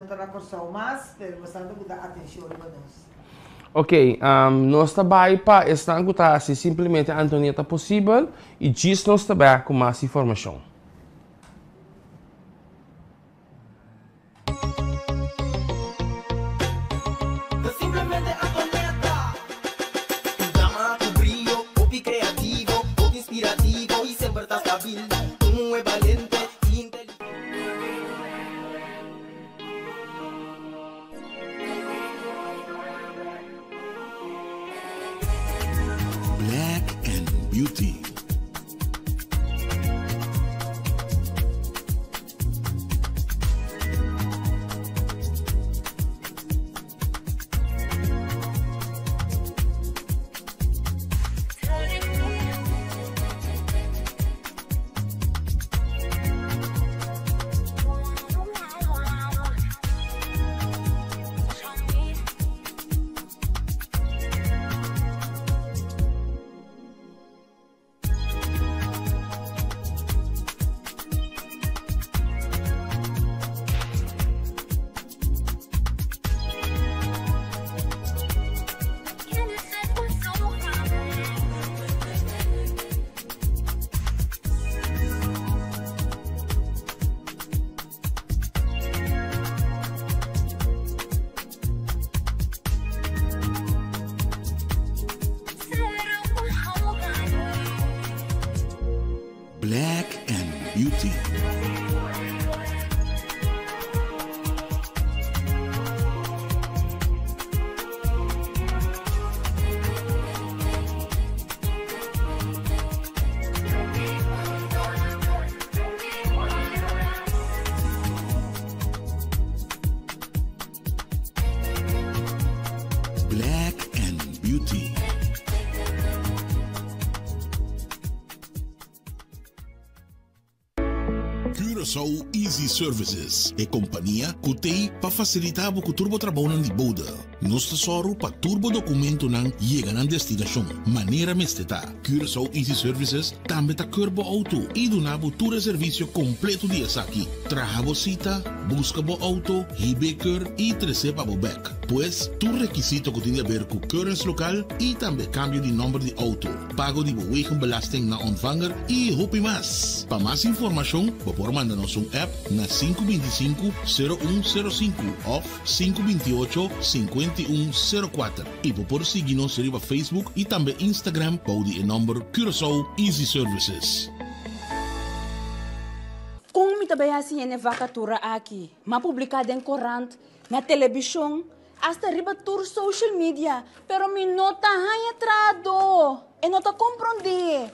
No ta na Kòrsou mas, pero bastante ku ta atenshon riba nos. Ok, nos ta bai pa esnan ku ta hasi simplemente Antonieta posibel i djis nos ta bek ku mas informashon. Ta simplemente Antonieta. Un dama ku brio, hopi kreativo, hopi inspirativo i semper ta stabil. Un muhé balente i inteligente. Black and Beauty. Black and Beauty. Black and Beauty. Curaçao Easy Services, e kompania ku t'ei pa fasilitá bo ku tur bo trabounan di bode. Nos ta sòru pa tur bo dokumentonan yega nan destinashon manera mester ta. Curaçao Easy Services tambe ta keur bo outo i duna bo tur e servisio kompleto di esaki. Traha bo sita, buska bo outo, hib'é keur i tres'é pa bo bèk. Pues, tur rekisito ku tin di aber ku keurens lokal i tambe kambio di nòmber di outo. pago di bo wegenbelasting na ontvanger y hopi mas. Pa mas informacion bo por manda nos un app na sinku 25 sero un sero sinku of sinku 28 51 sero kuater y bo por sigui nos riba Facebook y tambe Instagram bou di e nomber Curaçao Easy Services. Kon mi ta bai hasi hende vakatura aki? M'a publiká den korant, na telebishon, Hasta riba tur social media, pero mi no ta haña trahadó. E no ta komprondé.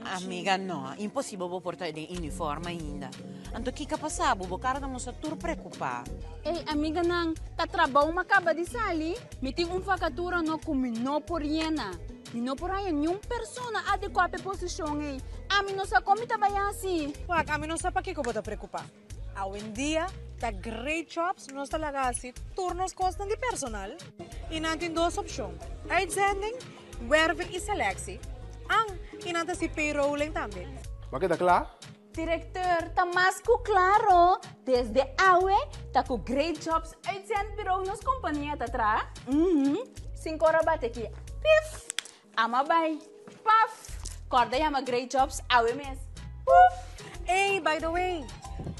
Amiga, no. Imposibel bo por ta den uniform ainda. Anto kiko a pasa bo? Bo kara ta mustra tur preokupá. Ey, amiganan, ta trabou mi a kaba di sali. Mi tin un vakatura no ku mi no por yena. Mi no por haña niun persona adekuá pa e posishon ey. Ami no sa kon mi ta bai hasi. Wak, ami no sa pakiko bo ta preokupá. Awendia ta Great Jobs nos ta laga hasi tur nos kosnan di personal i nan tin dos opshon, uitzending, werving i selectie, an i nan ta hasi payrolling tambe. Bo a keda kla? Directeur, ta mas ku klaro, desde awe ta ku Great Jobs Uitzendbureau nos kompania ta traha. Uhum, sinku ora bate ki, pif! Ama bai. Paf! Kòrda yama Great Jobs awe mes. Puf! Ey, by the way,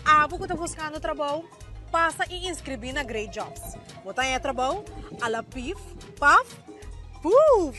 abo ku ta buskando trabou, pasa i inskribí na Great Jobs. Bo ta haña trabou a la pif, paf, puf!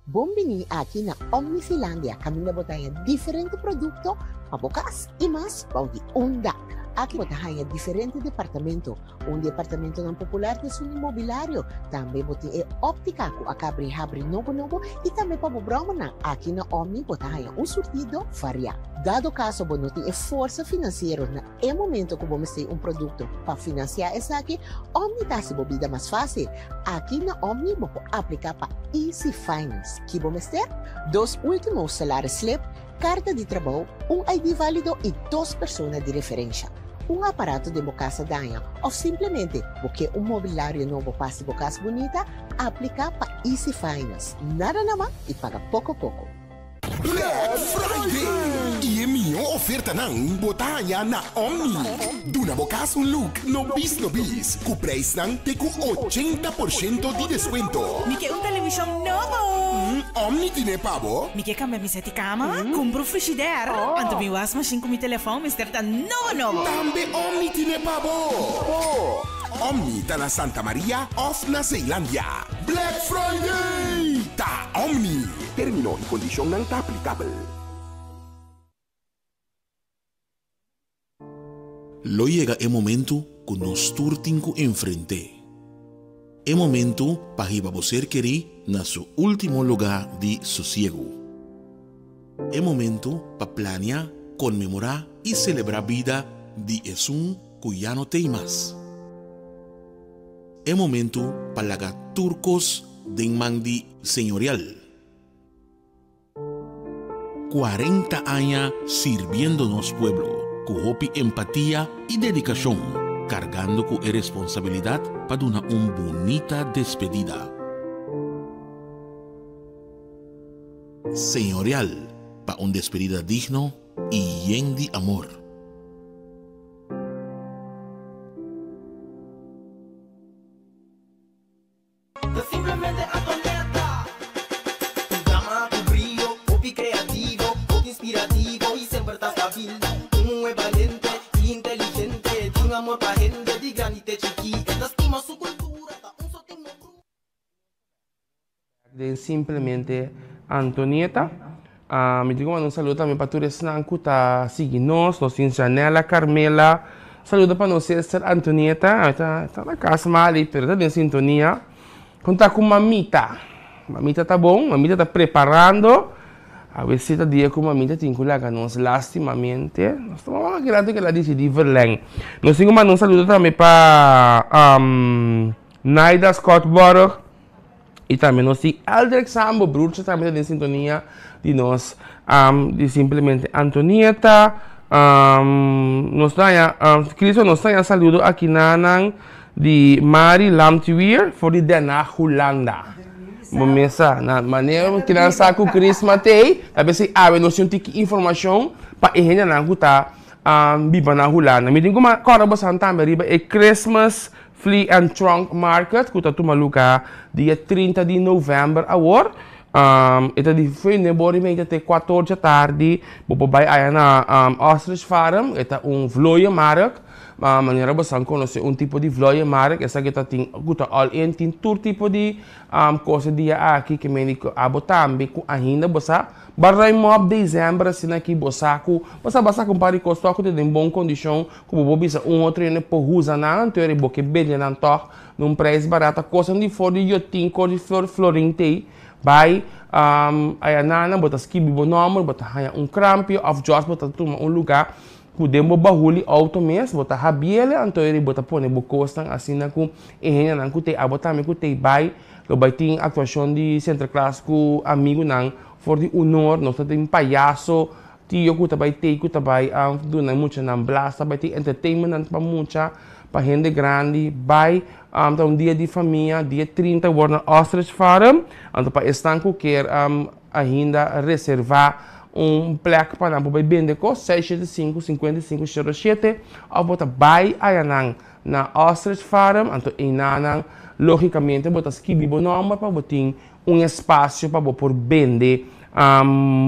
Bon bini aki na Omnifilandia kaminda bo ta haña diferente produkto pa bo kas i mas bou di un dak. Aki bo ta haña diferente departamento. Un di e apartamentonan popular ta esun di mobilario. Tambe bo tin e óptica ku a kabri habri nobo nobo i tambe pa bo bròmernan. Aki na Omni bo ta haña un surtido variá. Dado kaso bo no tin e forsa finansiero na e momento ku bo mester un produkto pa finansiá esaki, Omni ta hasi bo bida mas fásil. Aki na Omni bo por apliká pa Easy Finance. Ki bo mester? Dos último salaris slip, Karta di trabou, un ID válido i dos persona di referensha. Un aparato den bo kas a daña òf simplemente bo ke un mobilario nobo pa hasi bo kas bunita? Apliká pa Easy Finance. Nada na man i paga poko poko. Black Friday! I e mihó. ofertanan bo ta haña na Omni. Duna bo kas un look nobis nobis ku preisnan te ku 80% di deskuento. Mi ke un televishon nobo! Omni tine pa bo. Mi ke kambia mi seti kama, kumpra un frishider, anto mi wasmashin ku mi telefòn mester ta nobo nobo! Tambe Omni tine pa bo. Omni ta na Santa Maria òf na Zeelandia. Black Friday ta Omni! Término i kondishonnan ta aplikabel. Lo yega e momentu ku nos tur tin ku enfrent'é. E momentu pa hiba bo ser kerí na su último lugá di sosiegu. E momentu pa plania, konmemorá i selebrá bida di esun ku ya no t'ei mas. E momentu pa laga tur kos den man di Señorial. 40 aña sirbiendo nos pueblo ku hopi empatia i dedikashon, kargando ku e responsabilidat pa duna un bunita despedida. Señorial pa un despedida digno i yen di amor. Ta simplemente Antonieta. Un dama ku brio, hopi kreativo, hopi inspirativo i semper ta stabil. Un muhé balente i inteligente, tin amor pa hende di grandi te chikí. E ta stima su kultura, ta un sotin no bru. Den simplemente Antonieta. Mi tin ku manda un saludo tambe pa tur esnan ku ta sigui nos. Nos tin Janella Carmela. Saludo pa nos sister Antonieta. E ta ta na kas mali pero ta den sintonia. Kon ta ku mamita? Mamita ta bon? Mamita ta preparando. Awe si ta dia ku mamita tin ku laga nos lastimamente. Nos ta wak akinan te ku el a disidí verlèng. Nos tin ku manda un saludo tambe pa Naida Scott-Borg. Y tambe nos tin Eldrick Sambo, broertje tambe ta den sintonia di nos di simplemente Antonieta. Nos ta haña, Cristo nos ta haña saludo aki na nan di Mari Lamtwier for di Den Haag, Hulanda. Bo mesa, na manera ku nan sa ku Chris Matei, ta bes awe nos tin un tiki informashon pa e hendenan ku ta biba na Hulanda. Mi tin ku kòrda boso tambe riba e Christmas Flea and Trunk Market ku ta tuma lugá dia 30 di novèmber awor. E ta di fo'i nuebe ora i media te kuater dja tardi. Bo por bai aya na Ostrich Farm, e ta un vlooienmarkt. Manera bo san konosé un tipo di vlooienmarkt, esaki ta tin ku ta all in, tin tur tipo di kos e dia aki ke mende ku abo tambe ku ainda bo sa ba ruim op desèmber asina ki bo sa ku bo sa ba saka un par di kos tòg ku ta den bon kondishon. Ku bo por bisa un otro hende por usa nan, anto eri bo ke bende nan tòg na un preis barata. Kosnan di for di yotin, kos di flor florin tei. Bai aya nana, bo ta skibi bo nòmber, bo ta haña un krampio òf jòs bo ta tuma un lugá ku den bo bahul di outo mes, bo ta habiele, anto eri bo ta pone bo kosnan asina ku e hendenan ku tei abo tambe ku tei bai lo bai tin aktuashon di Sinterklaas ku amigunan for di Unor, nos ta tin payaso. Tio ku ta bai tei ku ta bai duna e muchanan blas, ta bai tin entertainmentnan pa mucha, pa hende grandi, bai ta un dia di famia, dia 30 wòrdu na Ostrich Farm, anto pa esnan ku kier ainda reservá un plek pa nan por bai bende kos, 675 55 07 òf bo ta bai ayanan na Ostrich Farm, anto einanan lógikamente bo ta skibi bo nòmber pa bo tin un espasio pa bo por bende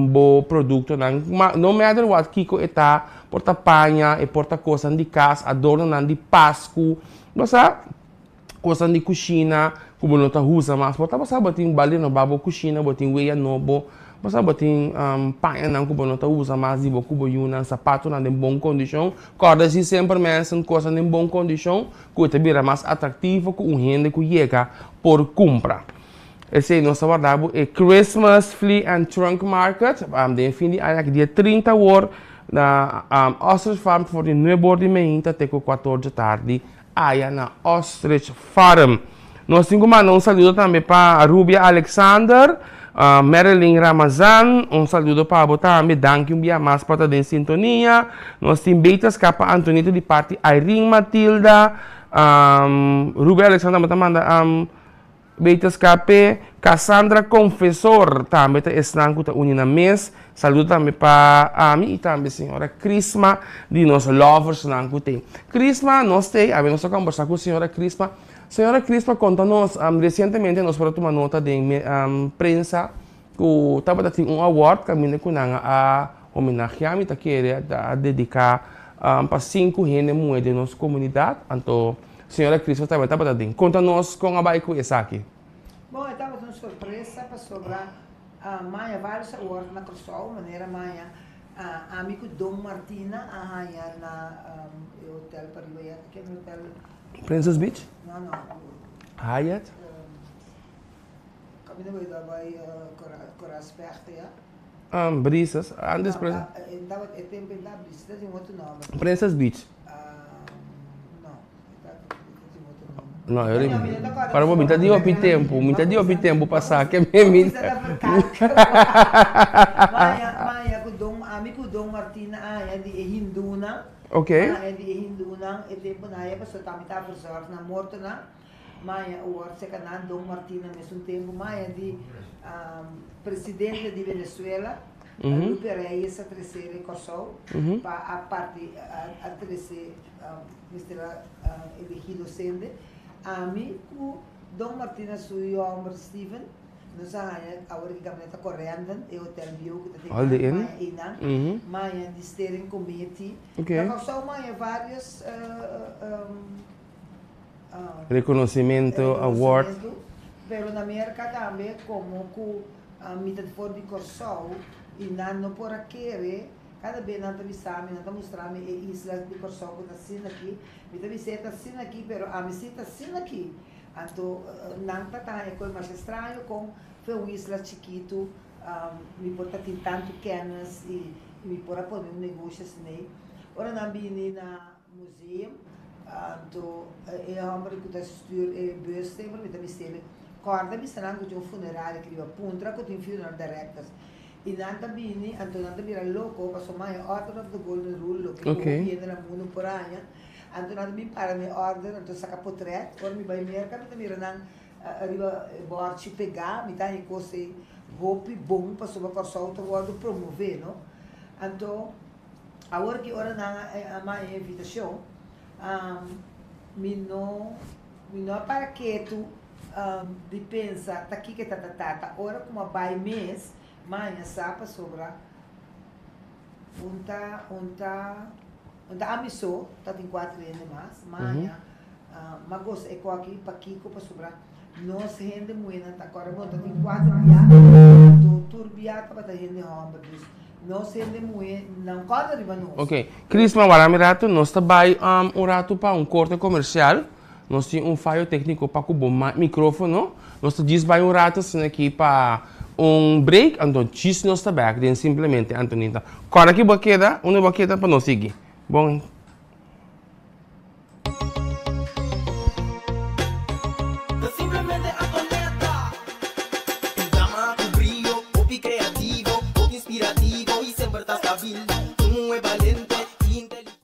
bo produktonan. No matter what kiko e ta, por ta paña, e por ta kosnan di kas, adornonan di Pasku, bo sa, kosnan di kushina ku bo no ta usa mas. Por ta bo sa bo tin balde noba bo kushina, bo tin weya nobo, bo sa bo tin pañanan ku bo no ta usa mas di bo ku bo yunan, sapatonan den bon kondishon. Kòrda si semper mensen kosnan den bon kondishon ku e ta bira mas atraktivo ku un hende ku yega por kumpra. Esei nos ta warda bo e Christmas Flea and Trunk Market den fin di aña aki dia 30 awor na Ostrich Farm for di nuebe or di meinta te ku kuator dje tardi aya na Ostrich Farm. Nos tin ku manda un saludo tambe pa Rubia Alexander, Marilyn Ramazan, un saludo pa bo tambe, danki un bia mas pa ta den sintonia. Nos tin Beter Skapa Antonito di parti Irene Matilda, Rubia Alexander tambe ta manda. Beitels KP, Cassandra Confesor tambe ta esnan ku ta uni nan mes. Saludo tambe pa ami i tambe señora Crisma di nos loversnan ku t'ei. Crisma, nos t'ei, awe nos ta kombersá ku señora Crisma. Señora Crisma konta nos, resientemente nos por a tuma nota den prensa ku tabata tin un award kaminda ku nan a homenageá, mi ta kere a dediká pa sinku hende muhé den nos komunidat. Anto Señora Crisma tambe tabata den. Konta nos kon a bai ku esaki. Bon, e tabata un sorpresa pasobra maña varios award na Kòrsou, manera maña ami ku Don Martina a haña na e hotel pariba ya, ta kende hotel? Princess Beach? No, no. Hyatt? Kaminda bo a bai Koraspècht ya. Brisas, antes Princess. No, tabata e tempo ei ta Brisas, ta tin otro nòmber. Princess Beach. No, No, yo Para bo mi ta di hopi tempu, mi ta di hopi tempu pasá ke mi mi. Maya, maya ku don, ami ku don Martina aya di e hindunan. Ok. Maya di e hindunan e tempu nan aya pasobra ta mi ta verzorg nan mortonan. Maya awor seka nan don Martina mesun tempu maya di presidente di Venezuela. Lupe Reyes a trese re Kòrsou pa a parti a trese mester a elegi docente. Ami ku Don Martina su yu hòmber Steven nos a haña awor ki kaminda ta Corendon e hotel bieu ku ta den maya einan maya di steering committee. Na Kòrsou maya varios Reconocimento award. Pero na Merca tambe como cu mi ta for di Corsou y nan no por a kere, cada bes nan ta bisa mi, nan ta mustra mi e isla di Corsou cu ta asina aki, mi ta bisa e ta asina aki pero ami si ta asina aki. Anto nan ta ta haña koe masha straño con fue un isla chikito mi por ta tin tanto kennis y mi por a pone un negoshi asin'ey. Ora nan bini na. Museum, anto e homber ku ta stuur e bus semper mi ta bis'el, kòrda bisa nan ku tin un funeraria aki riba, puntra ku tin funeral directors. I nan ta bini, anto nan ta bira loko, pasobra man e Order of the Golden Rule, loke ku hopi hende na mundu por haña, anto nan ta bin para na e order, anto saka potret, ora mi bai Merka mi ta mira nan riba e bòrchi pegá, mi ta haña e kos ei hopi bon, pasobra Kòrsou ta wòrdu promové, no? Anto. Awor ki ora nan a manda e invitashon, mi no mi no a para ketu di pensa ta kiko e ta tata. Ora ku mi a bai mes, mi a haña sa pasobra un ta un ta un ta ami so, ta tin kuater hende mas. Mi a haña mi a gosa e koki pakiko pasobra nos hende muhénan ta kòrda bon ta tin kuater bia, anto tur bia tabata hende hòmber. Dus Nos hende muhe nan kòrda riba nos. Ok, Crisma, wara mi ratu, nos ta bai un ratu pa un korte komersial. Nos tin un fayo tekniko pa ku bo mikrofono. Nos ta djis bai un ratu asina aki pa un break, anto djis nos ta bèk den Simplemente Antonita. Kòrda ki bo a keda, unda bo a keda pa nos sigui. Bon. Ta simplemente Antonetta. Un dama ku brio, hopi kreativo, hopi inspirativo i semper ta stabil. Un muhé balente i inteligente.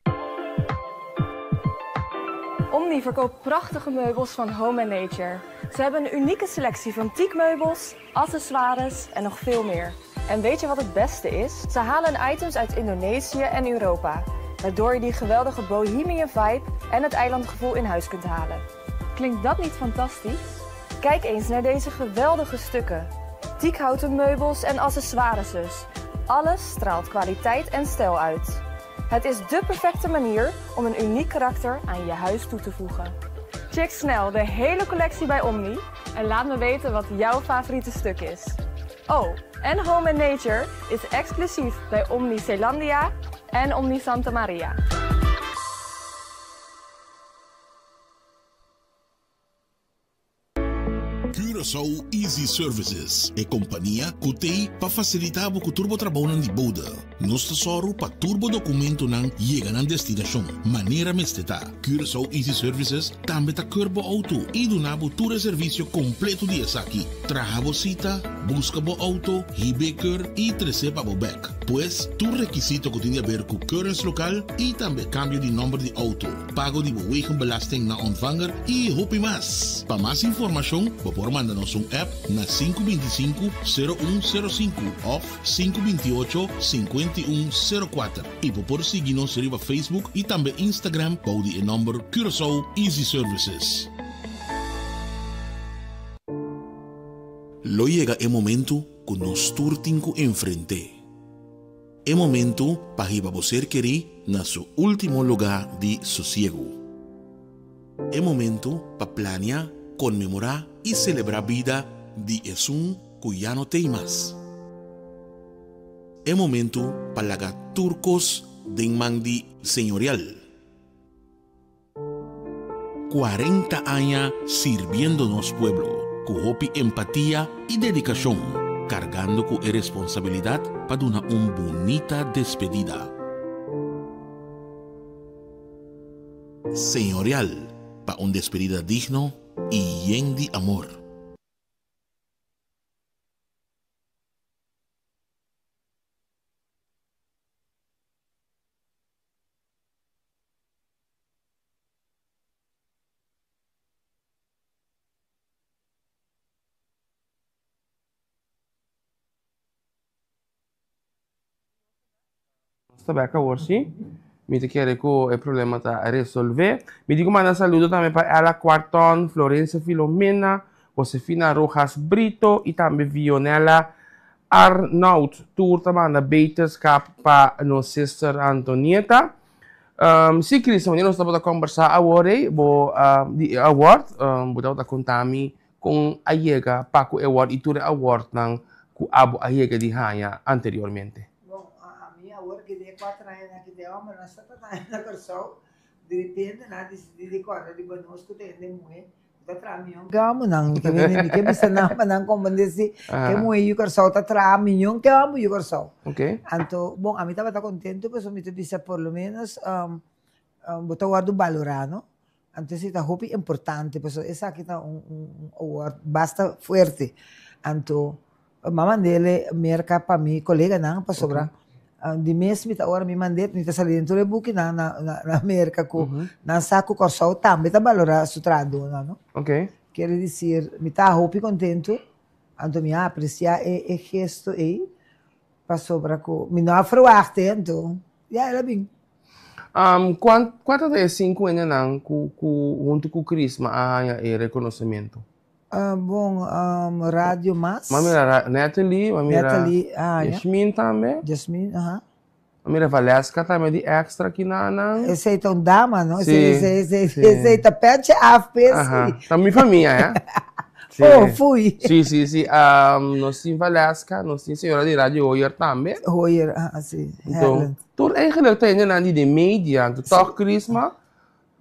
Omni verkoopt prachtige meubels van Home and Nature. Ze hebben een unieke selectie van teakmeubels, accessoires en nog veel meer. En weet je wat het beste is? Ze halen items uit Indonesië en Europa, waardoor je die geweldige bohemian vibe en het eilandgevoel in huis kunt halen. Klinkt dat niet fantastisch? Kijk eens naar deze geweldige stukken. Teakhouten meubels en accessoires dus. Alles straalt kwaliteit en stijl uit. Het is dé perfecte manier om een uniek karakter aan je huis toe te voegen. Check snel de hele collectie bij Omni en laat me weten wat jouw favoriete stuk is. Oh, en Home and Nature is exclusief bij Omni Zeelandia en Omni Santa Maria. Curaçao Easy Services, e kompania ku t'ei pa fasilitá bo ku tur bo trabounan di bode. Nos ta sòru pa tur bo dokumentonan yega nan destinashon manera mester ta. Curaçao Easy Services tambe ta keur bo outo i duna bo tur e servisio kompleto di esaki, traha bo sita, buska bo outo, hib'é keur i tres'é pa bo bèk. Pues, tur rekisito ku tin di aber ku keuringslokaal i tambe kambio di nòmber di outo, pago di bo wegenbelasting na ontvanger i hopi mas. Pa mas informashon bo por manda nos un app na 525 0105 òf 528 5104 i bo por sigui nos riba Facebook i tambe Instagram bou di e nòmber Curaçao Easy Services. Lo yega e momentu ku nos tur tin ku enfrent'é. E momentu pa hiba bo ser kerí na su último lugá di sosiegu. E momentu pa plania, konmemorá i selebrá bida di esun ku ya no t'ei mas. E momentu pa laga tur kos den man di Señorial. 40 aña sirbiendo nos pueblo ku hopi empatia i dedikashon, kargando ku e responsabilidat pa duna un bunita despedida. Señorial pa un despedida digno i yen di amor. Nos ta bek awor si. Mi ta kere ku e problema ta resolve. Mi tin ku manda saludo tambe pa Ella Cuarton, Florencia Filomena, Josefina Rojas Brito i tambe Vionella Arnoud. Tur ta manda beterskap pa nos sister Antonieta. Si Christian, wanneer nos tabata kombersá awor ei, bo di e award, bo tabata konta mi kon a yega pa ku e award i tur e awardnan ku abo a yega di haña anteriormente. Bon, ami awor ki den e kuater añanan aki den homber nan sa ta na Kòrsou, di repente nan a disidí di kòrda riba nos ku ta hende muhé ku ta traha mion ke hòmbernan. Mi ke mi ke bisa nan pa nan komprendé si e muhé yu Kòrsou ta traha mion ke hòmber yu Kòrsou. Anto, bon, ami tabata kontentu pasobra mi ta bisa por lo ménos bo ta wòrdu balorá, no? Anto esei ta hopi importante pasobra esaki ta un un award basta fuerte. Anto m'a mand'el merka pa mi koleganan pasobra di mes mi ta ora mi mand'é mi ta sali den tur e bukinan na na merka ku nan sa ku Kòrsou tambe ta balorá su trahadónan no. Kere disir mi ta hopi kontentu anto mi a apresiá e e gesto ei pasobra ku mi no a ferwagt anto ya el a bin. Kua kua ta e sinku hendenan ku ku huntu ku Crisma a haña e rekonosementu? Bon, Radio Mas. M'a mira Natalie, m'a mira Natalie a haña. Yasmin tambe. Yasmin, aha. M'a mira Valeska tambe di Extra kinanan. Esei ta un dama, no? Si, Esei, esei, si. esei ta pètje af p'e, si. Aha, ta mi famia, hè. Si. Oh, fui. Si, si, si. Nos tin Valeska, nos tin señora di Radio Hoyer tambe. Hoyer, aha, si. Anto, tur eigenlijk ta hendenan di den media, anto tòg Crisma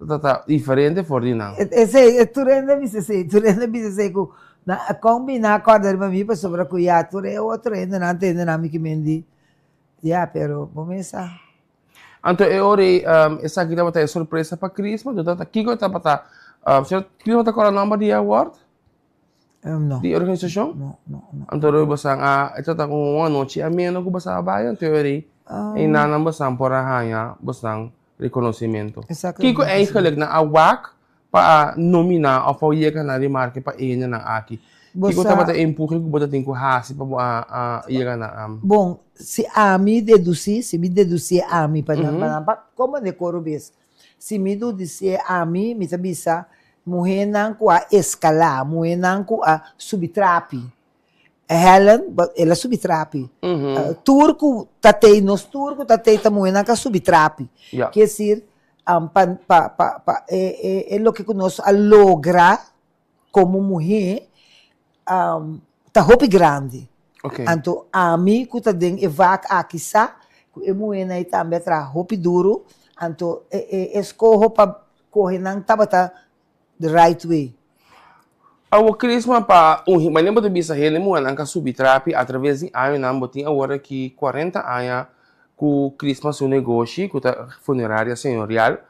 ta ta diferente for di nan. Esei, tur hende a bisa esei, tur hende a bisa esei ku nan a kombiná kòrda riba mi pasobra ku ya tur e otro hendenan ta hendenan mi ki men di, ya, pero bo mes sa. Anto e ora ei esaki tabata e sorpresa pa Crisma, anto ta kiko tabata, Crisma ta kòrda nòmber di e award? No. Di e organisashon? No, no, no. Anto ora bosan a, e tabata un anochi ameno ku bosan a bai, anto e ora ei einan bosan por a haña bosan rekonosimentu. Exactamente. Kiko eigenlijk nan a wak pa a nominá òf pa yega na remarke pa e hendenan aki? Kiko tabata e empuje ku bo ta tin ku hasi pa bo a yega na. Bon, si ami dedusí, si mi dedusí ami pa nan, pa nan pa komo de koro bes. Si mi dudisí ami, mi ta bisa muhénan ku a eskalá, muhénan ku a subi trapi. Helen, el a subi trapi. Tur ku ta tei, nos tur ku ta tei ta muhénan ku a subi trapi. Kier esir, pa pa pa pa e e e loke ku nos a logra komo muhé ta hopi grandi. Anto ami ku ta den e vak aki sa ku e muhénan ei tambe a traha hopi duru, anto e e eskoho pa kohe nan tabata the right way. Awor Crisma pa un manera bo ta bisa hende muhernan ka subi trapi atraves di añonan bo tin awor aki cuarenta aña cu Crisma su negoshi cu ta Funeraria Señorial.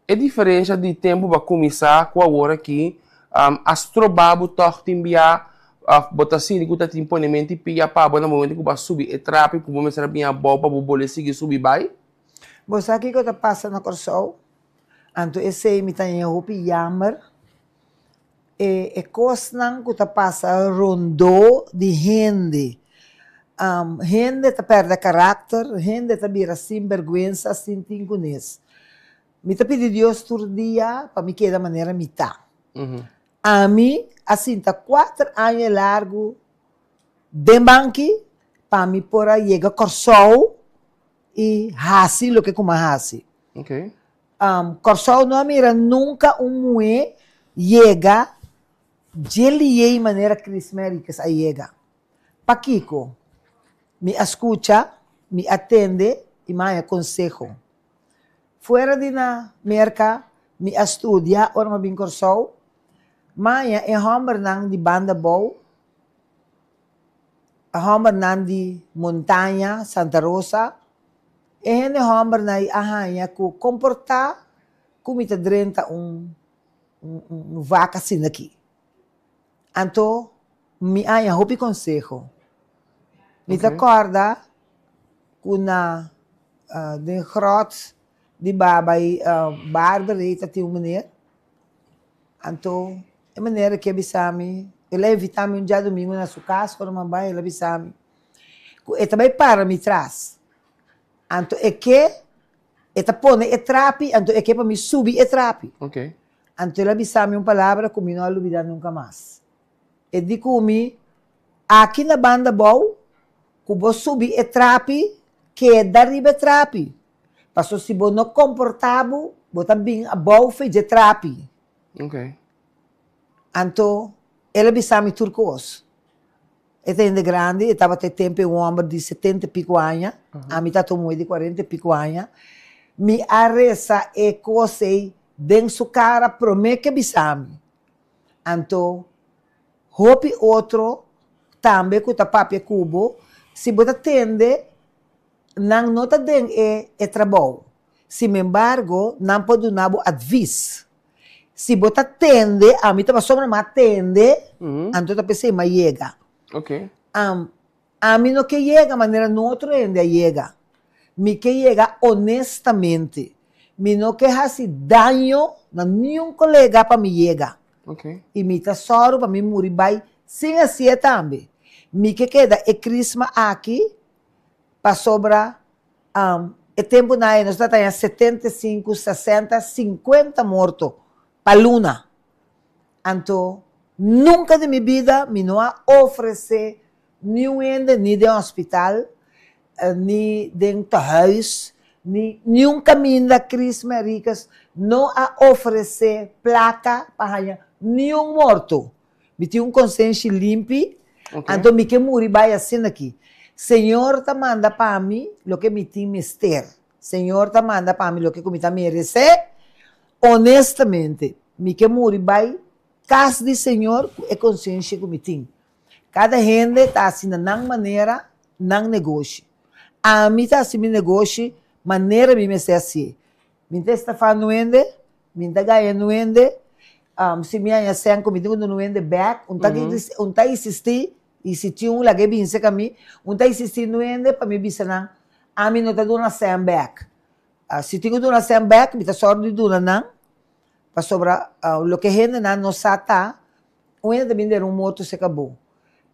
E diferencia di tempo bo a cuminsa cu awor aki a stroba bo tog tin bia of bo ta sinti cu ta tin ponemento di pia pa bo na momento cu bo a subi e trapi cu bo mester a bini abou pa bo bolbe sigui subi bay? Bo sa kico ta pasa na Corsou? Anto esei mi ta haña hopi jammer. E e kosnan ku ta pasa rondó di hende. Hende ta pèrdè karakter, hende ta bira sinbèrgwensa sin tin kunes. Mi ta pidi Dios tur dia pa mi keda manera mi ta. Ami a sinta kuater aña largu den banki pa mi por a yega Kòrsou i hasi loke ku mi a hasi. Kòrsou no a mira nunka un muhé yega dje liei manera Chris Merrickes a yega. Pakiko? Mi a skucha, mi a tende i mi a haña konseho. Fuera di na Merka mi a studia ora mi a bin Kòrsou, mi a haña e hòmbernan di banda bou, e hòmbernan di Montaña, Santa Rosa, E hende hòmbernan ei a haña ku komportá ku mi ta drenta un un vak asina aki. Anto mi a haña hopi konseho. Mi ta kòrda ku na den gròt di baba ei barber ei ta tin un meneer. Anto e meneer aki a bisa mi, el a invitá mi un djadumingu na su kas, ora mi a bai el a bisa mi ku e ta bai para mi tras. Anto e ke, e ta pone e trapi, anto e ke pa mi subi e trapi. Anto el a bisa mi un palabra ku mi no a lubida nunka mas. E di ku mi, Aki na banda bou, ku bo subi e trapi, keda riba e trapi. Paso si bo no komportá bo, bo ta bin abou fe dje trapi. Anto el a bisa mi tur kos. E ta hende grandi, e tabata e tempu e un hòmber di setenta i piko aña, ami tabata un muhé di kuarenta i piko aña. Mi a resa e kos ei den su kara promé ke bisa mi. Anto hopi otro tambe ku ta papia ku bo, si bo ta tende, nan no ta den e e trabou. Sinembargo, nan por duna bo advis. Si bo ta tende, ami ta pasobra mi a tende, anto ta p'esei mi a yega. Ami no ke yega manera no otro hende a yega. Mi ke yega honestamente. Mi no ke hasi daño na niun kolega pa mi yega. I mi ta sòru pa mi muri bai sin hasié tambe. Mi ke keda e krisma aki pasobra E tempunan ei nos ta taña 75, 60, 50 morto pa luna. Anto nunka den mi bida mi no a ofresé niun hende ni den hospital, ni den tehuis, ni niun kaminda Chris Mericus no a ofresé plaka pa haña niun morto. Mi tin un konsenshi limpi, anto mi ke muri bai asina aki. Señor ta manda pa mi loke mi tin mester. Señor ta manda pa mi loke ku mi ta meresé. Honestamente, mi ke muri bai kas di Señor ku e konsenshi ku mi tin. Kada hende ta hasi na nan manera nan negoshi. Ami ta hasi mi negoshi manera mi mester hasié. Mi ta estafá nuende, mi ta gaña nuende, si mi haña sèn ku mi tin ku duna nuende bèk, un ta un ta insistí, i si tin un laga e binse ka mi, un ta insistí nuende pa mi bisa nan, ami no ta duna sèn bèk. Si tin ku duna sèn bèk, mi ta sòru di duna nan, pasobra loke hendenan no sa ta, Un hende ta bin dera un moto se kabó.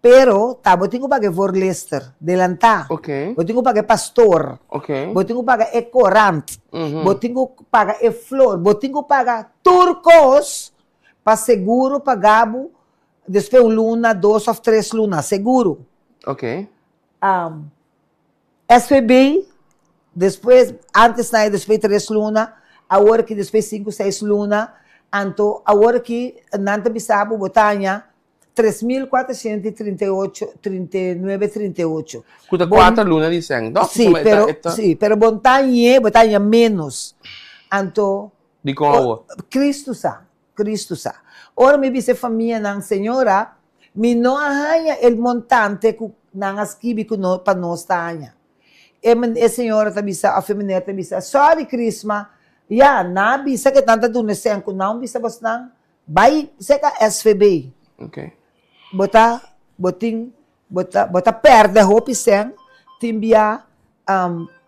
Pero ta bo tin ku paga e voorlister, delantá. Bo tin ku paga e pastor. Bo tin ku paga e korant. Bo tin ku paga e flor. Bo tin ku paga tur kos pa seguro paga bo despues un luna, dos òf tres luna, seguro. SVB, despues, antes nan e despues tres luna, awor aki despues sinku seis luna, anto awor aki nan ta bisa bo bo ta haña 3438, 39, 38. Ku ta kuater luna di sèn, dòk? Sí, pero, sí, pero bo no ta hañ'é, bo ta haña ménos. Anto. Dikon awor? Cristo sa. Cristo sa. Ora mi bisa e famianan, Señora, mi no a haña el montante ku nan a skibi ku no pa nos ta haña. E e señora ta bisa òf e meneer ta bisa, Sorry Crisma, ya, nan a bisa ke nan ta duna e sèn ku nan bisa bosnan bai seka SVB. Bo ta bo tin bo ta bo ta pèrdè hopi sèn tin bia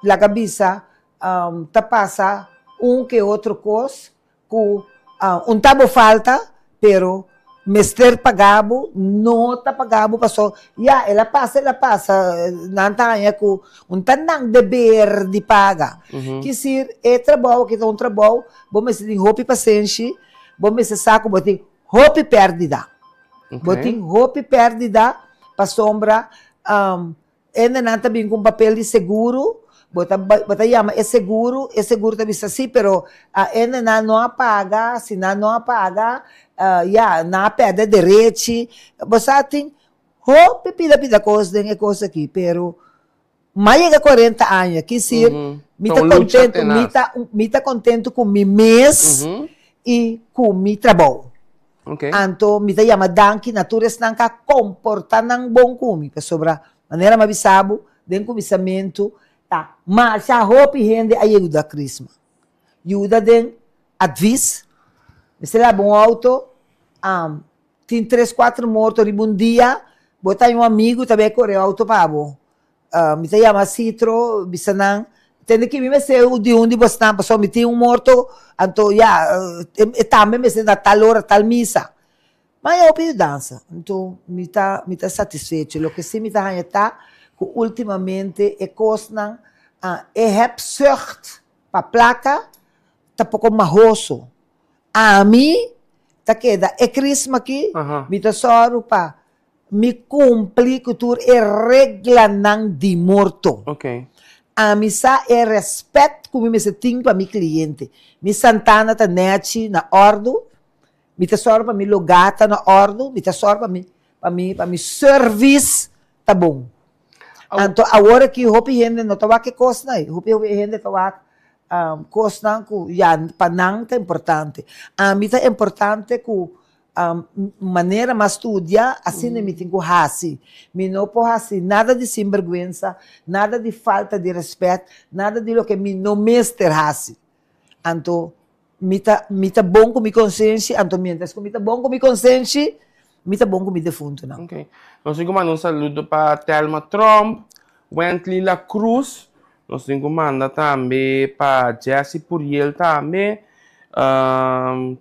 laga bisa ta pasa un ke otro kos ku un ta bo falta pero mester paga bo no ta paga bo paso ya el a pasa el a pasa nan ta haña ku un ta nan deber di paga kisir e trabou aki ta un trabou bo mester tin hopi pasenshi bo mester sa ku bo tin hopi pèrdida bo tin hopi pèrdida pasobra Hendenan ta bin ku un papel di seguro, bo ta bo ta yama e seguro, e seguro ta bisa si, pero hendenan no a paga, si nan no a paga, ya, nan a pèrdè derechi. Bo sa tin hopi pida pida kos den e kos aki, pero m'a yega kuarenta aña, kisir mi ta kontentu, mi ta mi ta kontentu ku mi mes i ku mi trabou. Anto mi ta yama danki na tur esnan ku a komportá nan bon ku mi, pasobra manera mi a bisa bo den kuminsamentu, ta masha hopi hende a yuda Crisma. Yuda den advis, mester laba un outo, tin tres kuater morto riba un dia, bo ta un amigu ta bai kore outo pa bo. Mi ta yama Citro, bisa nan, Tende ki mi mester di un di bosnan, pasobra mi tin un morto, anto ya, e tambe mester na tal ora, tal misa. Ma e hopi yudansa, anto mi ta, mi ta satisfecho. Loke si mi ta haña ta ku ultimamente e kosnan, e hebzucht pa plaka ta poko mahoso. Ami ta keda e krisma aki, mi ta sòru pa Mi kumpli ku tur e reglanan di morto. Ami sa e rèspèt ku mi mester tin pa mi kliente. Mi santana ta nèchi na òrdu, mi ta sòru pa mi lugá ta na òrdu, mi ta sòru pa mi pa mi pa mi sèrvis ta bon. Anto awor aki hopi hende no ta wak e kosnan ei, hopi hende ta wak kosnan ku ya pa nan ta importante. Ami ta importante ku Manera m'a studia, asina mi tin ku hasi. Mi no por hasi nada di sinbergwensa, nada di falta di rèspèt, nada di loke mi no mester hasi. Anto, mi ta mi ta bon ku mi konsenshi, anto miéntras ku mi ta bon ku mi konsenshi, mi ta bon ku mi defuntunan. Ok. Nos tin ku manda un saludo pa Thelma Tromp, Wentley La Cruz, Nos tin ku manda tambe pa Jessy Puriel tambe.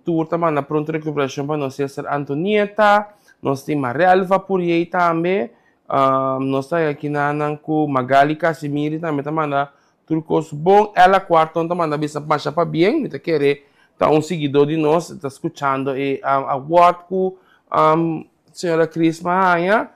Tur ta manda pronto rekuperashon pa nos sister Antonieta. Nos tin Marelva Puriel tambe. Nos ta aki nan ku Magali Casimiri tambe ta manda tur kos bon. Ella Cuarton ta manda bisa masha pabien. Mi ta kere ta un siguidó di nos ta skuchando e award ku Señora Crisma haña.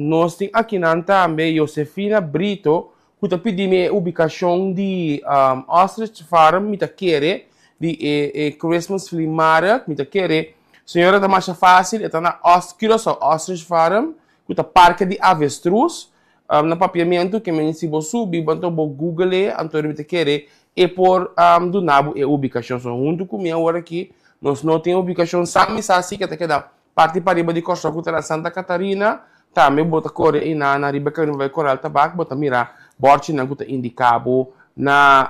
Nos tin akinan tambe Josefina Brito ku ta pidi mi e ubikashon di Ostrich Farm, mi ta kere, di e e Christmas Flea Market, mi ta kere. Señora ta masha fásil, e ta na Curaçao Ostrich Farm, ku ta parke di avestruz. Na papiamentu ke men si bo subi bo anto bo google e anto mi ta kere e por duna bo e ubikashon. So huntu ku mi awor aki nos no tin ubikashon sa mi sa si ke ta keda parti pariba di Kòrsou ku ta na Santa Catarina tambe bo ta kore einan na riba kaminda bai Koral Tabak bo ta mira bòrchinan ku ta indiká bo na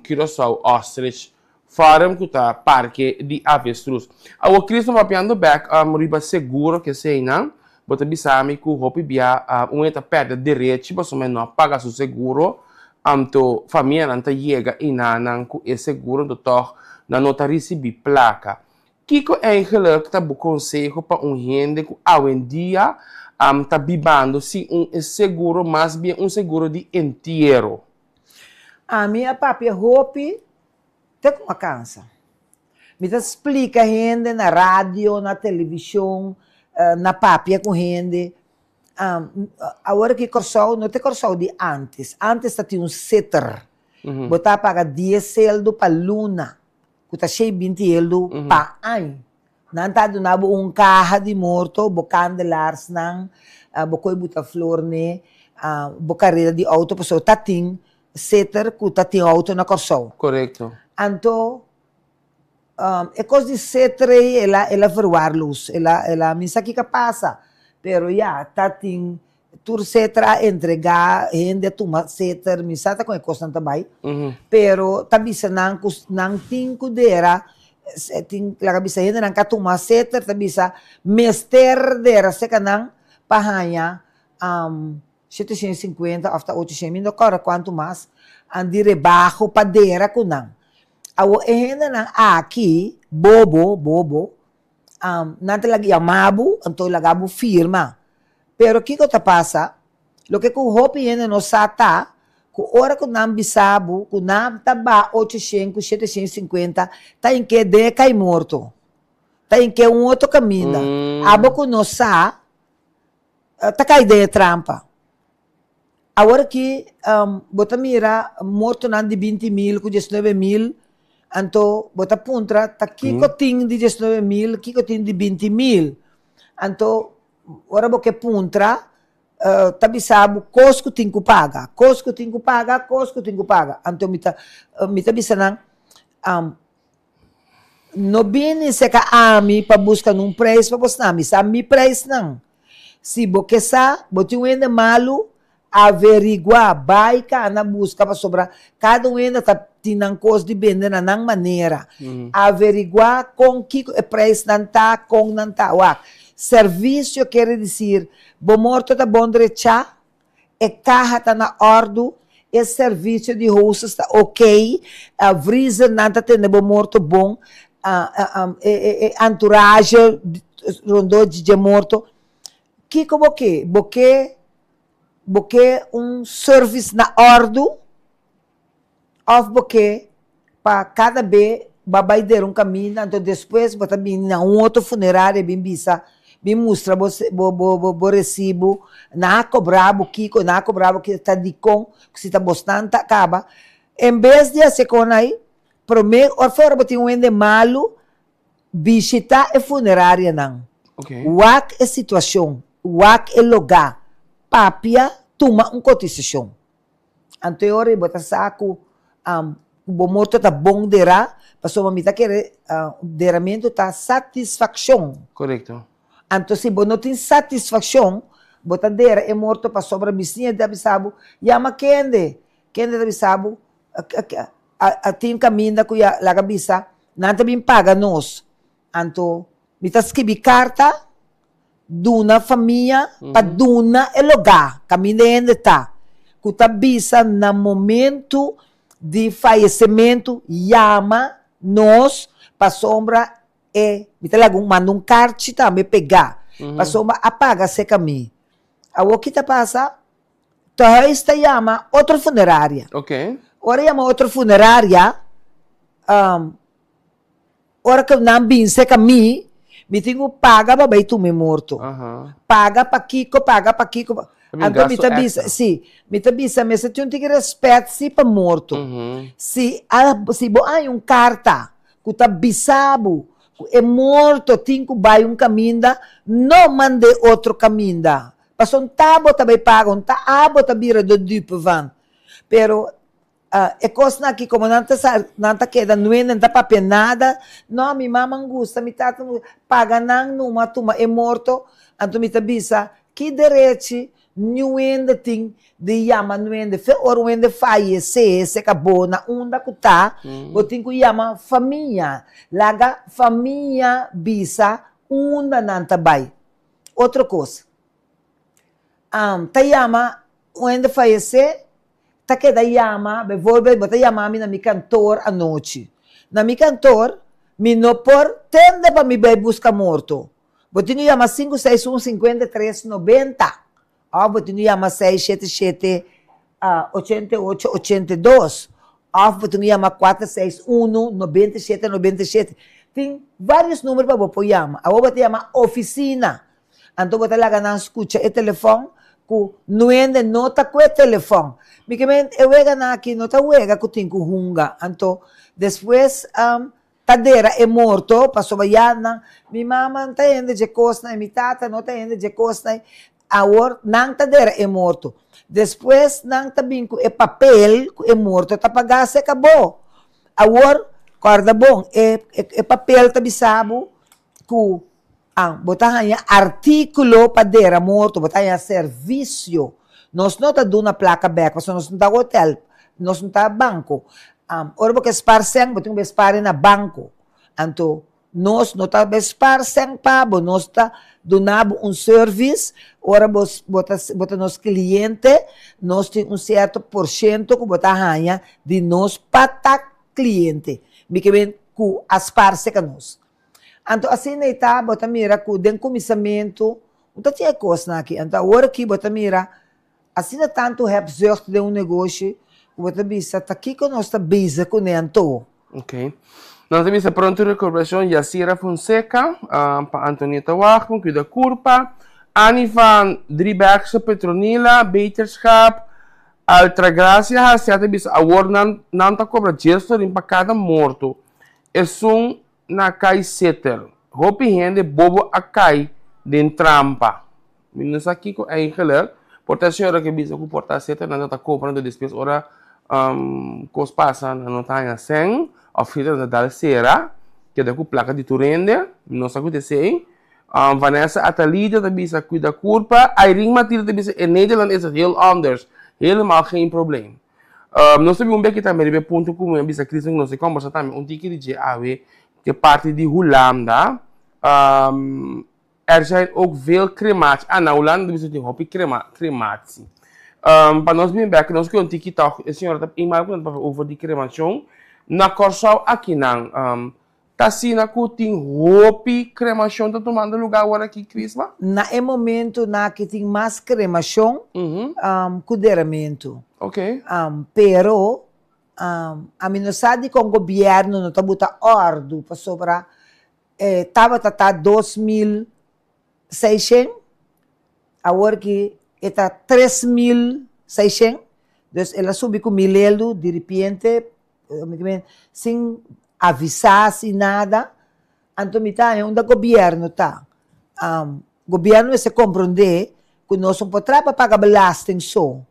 Curaçao Ostrich Farm ku ta parke di avestruz. Awor Cristo papiando bek riba seguro keseinan, bo ta bisa mi ku hopi bia un e ta pèrdè derechi pasobra e no a paga su seguro, anto famianan ta yega einanan ku e seguro anto tòg nan no ta risibí plaka. Kiko eigenlik ta bo konseho pa un hende ku awendia ta bibando sin un seguro, mas bien un seguro di entiero? Ami a papia hopi Te ku a kansa. Mi ta splika hende na radio, na televishon, na papia ku hende. Awor aki Kòrsou no ta e Kòrsou di ántes. Ántes ta tin un seter. Bo ta paga dies seldu pa luna, ku ta shei binti eldu pa aña. Nan ta duna bo un kaha di morto, bo kandelaarsnan, bo koe buta flor n'e, bo karera di outo, pasobra ta tin seter ku ta tin outo na Kòrsou. Korekto. Anto, E kos di setrei el a el a verwaarloos, el a el a mi sa kiko a pasa, pero ya ta tin tur setra a entregá, hende a tuma seter, mi sa ta kon e kosnan ta bai, pero ta bisa nan ku nan tin ku dera, tin laga bisa hendenan ku a tuma seter ta bisa mester dera seka nan pa haña 750 òf ta 800, mi no kòrda kuantu mas, di rebaho pa dera ku nan. Awor e hendenan aki, bobo, bobo, nan ta laga yama bo, anto laga bo firma. Pero kiko ta pasa? Loke ku hopi hende no sa ta, ku ora ku nan bisa bo ku nan ta baha 800 ku 750, ta inke den e kai morto. Ta inke un otro kaminda. Abo ku no sa, ta kai den e trampa. Awor aki bo ta mira mortonan di 20 mil ku 19 mil, anto bo ta puntra ta kiko tin di 19 mil, kiko tin di 20 mil. Anto ora bo ke puntra ta bisa bo kos ku tin ku paga, kos ku tin ku paga, kos ku tin ku paga. Anto mi ta mi ta bisa nan No bini seka ami pa buska nun preis pa bosnan, mi sa mi preisnan. Si bo ke sa, bo tin un hende malu, averiguá, bai kana buska pasobra kada un hende ta tin nan kos di bende na nan manera. Averiguá kon kiko e preisnan ta, kon nan ta. Wak, servisio kere disir bo morto ta bon drechá, E kaha ta na òrdu, e servisio di hostess ta ok, vriezernan ta tende bo morto bon, e entourage rondó di dje morto. Kiko bo ke? Bo ke bo ke un service na òrdu? Òf bo ke pa kada be bo a bai dera un kaminda anto despues bo ta bini na un otro funeraria bin bisa, bin mustra bo bo bo resibu, nan a kobra bo kiko, nan a kobra bo kiko, ta dikon si ta bosnan ta kaba. En bes di hasi e kon ai, prome òf ora bo tin un hende malu, bishita e funerarianan, wak e situashon, wak e logá, papia, tuma un kotisashon. Anto e ora ei bo ta sa ku bo morto ta bon derá, pasobra mi ta kere deramentu ta satisfakshon. Korekto. Anto si bo no tin satisfakshon, bo ta dera e morto pasobra bisiña ta bisa bo, yama kende, kende ta bisa bo, a tin kaminda ku ya laga bisa, nan ta bin paga nos. Anto mi ta skibi karta duna famia pa duna e lugá kaminda e hende ta, ku ta bisa na momentu di fayesementu yama nos pasobra e mi ta laga un manda un karchi tambe pegá pasobra a paga serka mi. Awor ki ta pasa? Tehuis ta yama otro funeraria. Ora yama otro funeraria. Ora ku nan bin serka mi, mi tin ku paga pa bai tuma e morto. Paga pa kiko, paga pa kiko. Anto mi ta bisa, si, mi ta bisa mester tin un tiki rèspèt si pa morto. Si a, si bo haña un karta ku ta bisa bo ku e morto tin ku bai un kaminda, no mand'é otro kaminda. Pasobra un ta bo ta bai paga, un ta abo ta bira de dupe van. Pero E kosnan aki komo nan ta sa nan ta keda nue nan ta papia nada, no mi mama gusta mi tata gusta, paga nan numa tuma e morto, anto mi ta bisa ki derechi niun hende tin di yama nuende fe ora un hende fayesé se ka bo na unda ku ta bo tin ku yama famia laga famia bisa unda nan ta bai otro kos ta yama un hende fayesé ta keda yama, bijvoorbeeld bo ta yama mi na mi kantoor anochi. Na mi kantoor mi no por tende pa mi bai buska morto. Bo tin ku yama sinku seis un 53 90 òf bo tin ku yama seis shete shete 88 82 òf bo tin ku yama kuater seis unu 97 97. Tin vários number pa bo por yama. Awor bo ta yama ofisina. Anto bo ta laga nan skucha e telefòn ku nuende no ta ku e telefòn. Mi ke men e weganan aki no ta wega ku tin ku hunga. Anto despues ta dera e morto pasobra ya nan mi mama no ta hende dje kosnan i mi tata no ta hende dje kosnan. Awor nan ta dera e morto. Despues nan ta bin ku e papel ku e morto ta pagá se kabó. Awor. Kòrda bon, e e papel ta bisa bo ku bo ta haña artíkulo pa dera morto, bo ta haña servisio. Nos no ta duna plaka bèk pasobra nos no ta hotèl, nos no ta banko. Ora bo ke spar sèn, bo tin ku bai spar na banko. Anto Nos no ta bespar sèn pa bo, nos ta duna bo un service, ora bo bo ta bo ta nos cliente, nos tin un cierto por ciento cu bo ta haña di nos pa ta cliente, mi ke men cu a spar cerca nos. Anto asina ei ta, bo ta mira cu den cuminsamentu no ta tin e cosnan aki, anto awor aki bo ta mira asina tanto hebzucht den un negoshi cu bo ta bisa ta kico nos ta bezig cune anto? Ok. Nos ta bisa pronto recuperacion Yacira Fonseca, pa Antonieta Wagman, cuida curpa, Annie van Driebergse, Petronila, Beterschap, Altragracia Hacia ta bisa awor nan nan ta cobra djes florin pa cada morto. Esun na cay seter. Hopi hende bobo a cay den trampa. Mi no sa kiko eigenlijk. Por ta e señora ke bisa ku por ta seta nan ta kobra anto despues ora kos pasa nan no ta haña sèn òf si nan ta dal sera keda ku plaka di tur hende. Mi no sa ku ta esei. Vanessa Atalita ta bisa kuida kurpa. Irene Matilde ta bisa in Nederland is het heel anders. Helemaal geen probleem. Nos ta bin un beki tambe riba e punto ku mi a bisa Christian ku nos a kombersa tambe un tiki di dje awe ku e parti di Hulanda. Er zijn ook veel crematie. Ah, na Hulanda ta bisa tin hopi crema, crematie. Um, pa nos bin bek, nos ke un tiki tòg, e señora ta eenmaal ku nan ta papia over di cremacion. Na Kòrsou akinan, um, ta asina ku tin hopi cremacion ta tumando lugá awor aki, Crisma? Na e momentunan aki tin mas cremacion, um, ku deramentu. Oké. Um, pero, um, ami no sa dikon gobièrnu no ta buta òrdu pasobra E tabata ta 2600, awor ki e ta 3600, dus el a subi ku mil eldu diripiente, sin avisá, sin nada. Anto mi ta haña unda gobièrnu ta. Gobièrnu mester komprondé ku nos no por traha pa paga belasting so.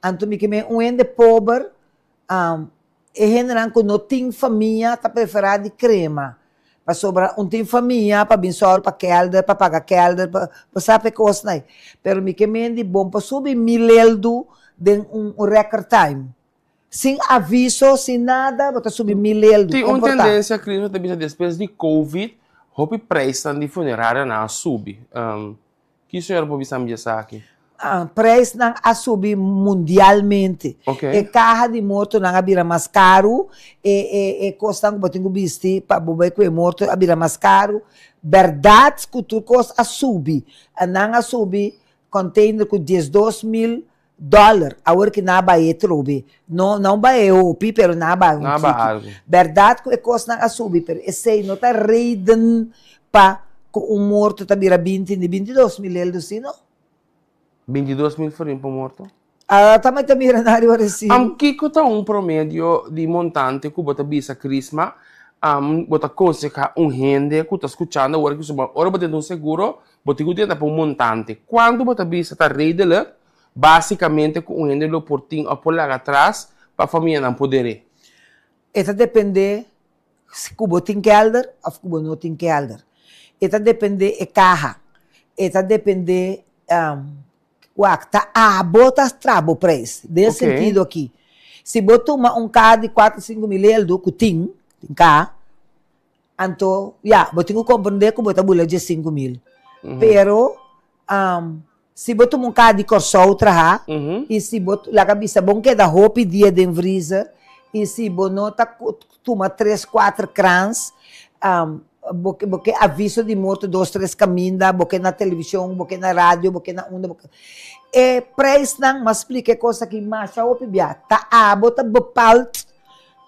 Anto mi ke men un hende pober E hendenan ku no tin famia ta preferá di krema, pasobra un tin famia pa bin sòru pa kèlder, pa paga kèlder, pa bo sa pa e kosnan ei. Pero mi ke men di bon pa subi mil eldu den un record time. Sin aviso, sin nada, bo ta subi mil eldu. Tin Kon un por ta? tendensia, Cris, bo ta bisa despues di covid, hopi prijsnan di funerarianan a subi. Ki señor por bisa mi di esaki? Prijsnan a subi mundialmente. E kaha di mortonan a bira mas karu, e e e kosnan ku bo tin ku bisti pa bo bai ku e morto a bira mas karu. Bèrdat ku tur kos a subi. Nan a subi container ku 12,000 dòler. Awor ki nan a bai e trobe. No nan bai e hopi pero nan a bai un tiki. Bèrdat ku e kosnan a subi pero esei no ta reden pa ku un morto ta bira 20 ni 22 mil eldo si no. 22 mil florin pa un morto? A ta mai ta mira na riba resibo. Am kiko ta un promedio di montante ku bo ta bisa Crisma am bo ta konsehá un hende ku ta skuchando awor ku ora bo tenta un seguro bo tin ku tenta pa un montante kuantu bo ta bisa ta redelijk Básikamente ku un hende lo por tin òf por laga atras pa famianan por der'é. E ta dependé si ku bo tin kèlder òf ku bo no tin kèlder. E ta dependé e kaha. E ta dependé wak ta abo ta traha bo preis. Den e sentido aki, si bo tuma un kaha di kuater 5000 eldo ku tin, tin kaha, anto ya, bo tin ku komprendé ku bo ta bula dje 5000. Pero Si bo tuma un kaha di Kòrsou traha i si bo laga bisa bo keda hopi dia den vriezer i si bo no ta tuma tres kuater krans bo bo ke aviso di morto dos tres kaminda bo ke na televishon bo ke na radio bo ke na unda bo ke e preisnan m'a splika e kos aki masha hopi bia ta abo ta bepaald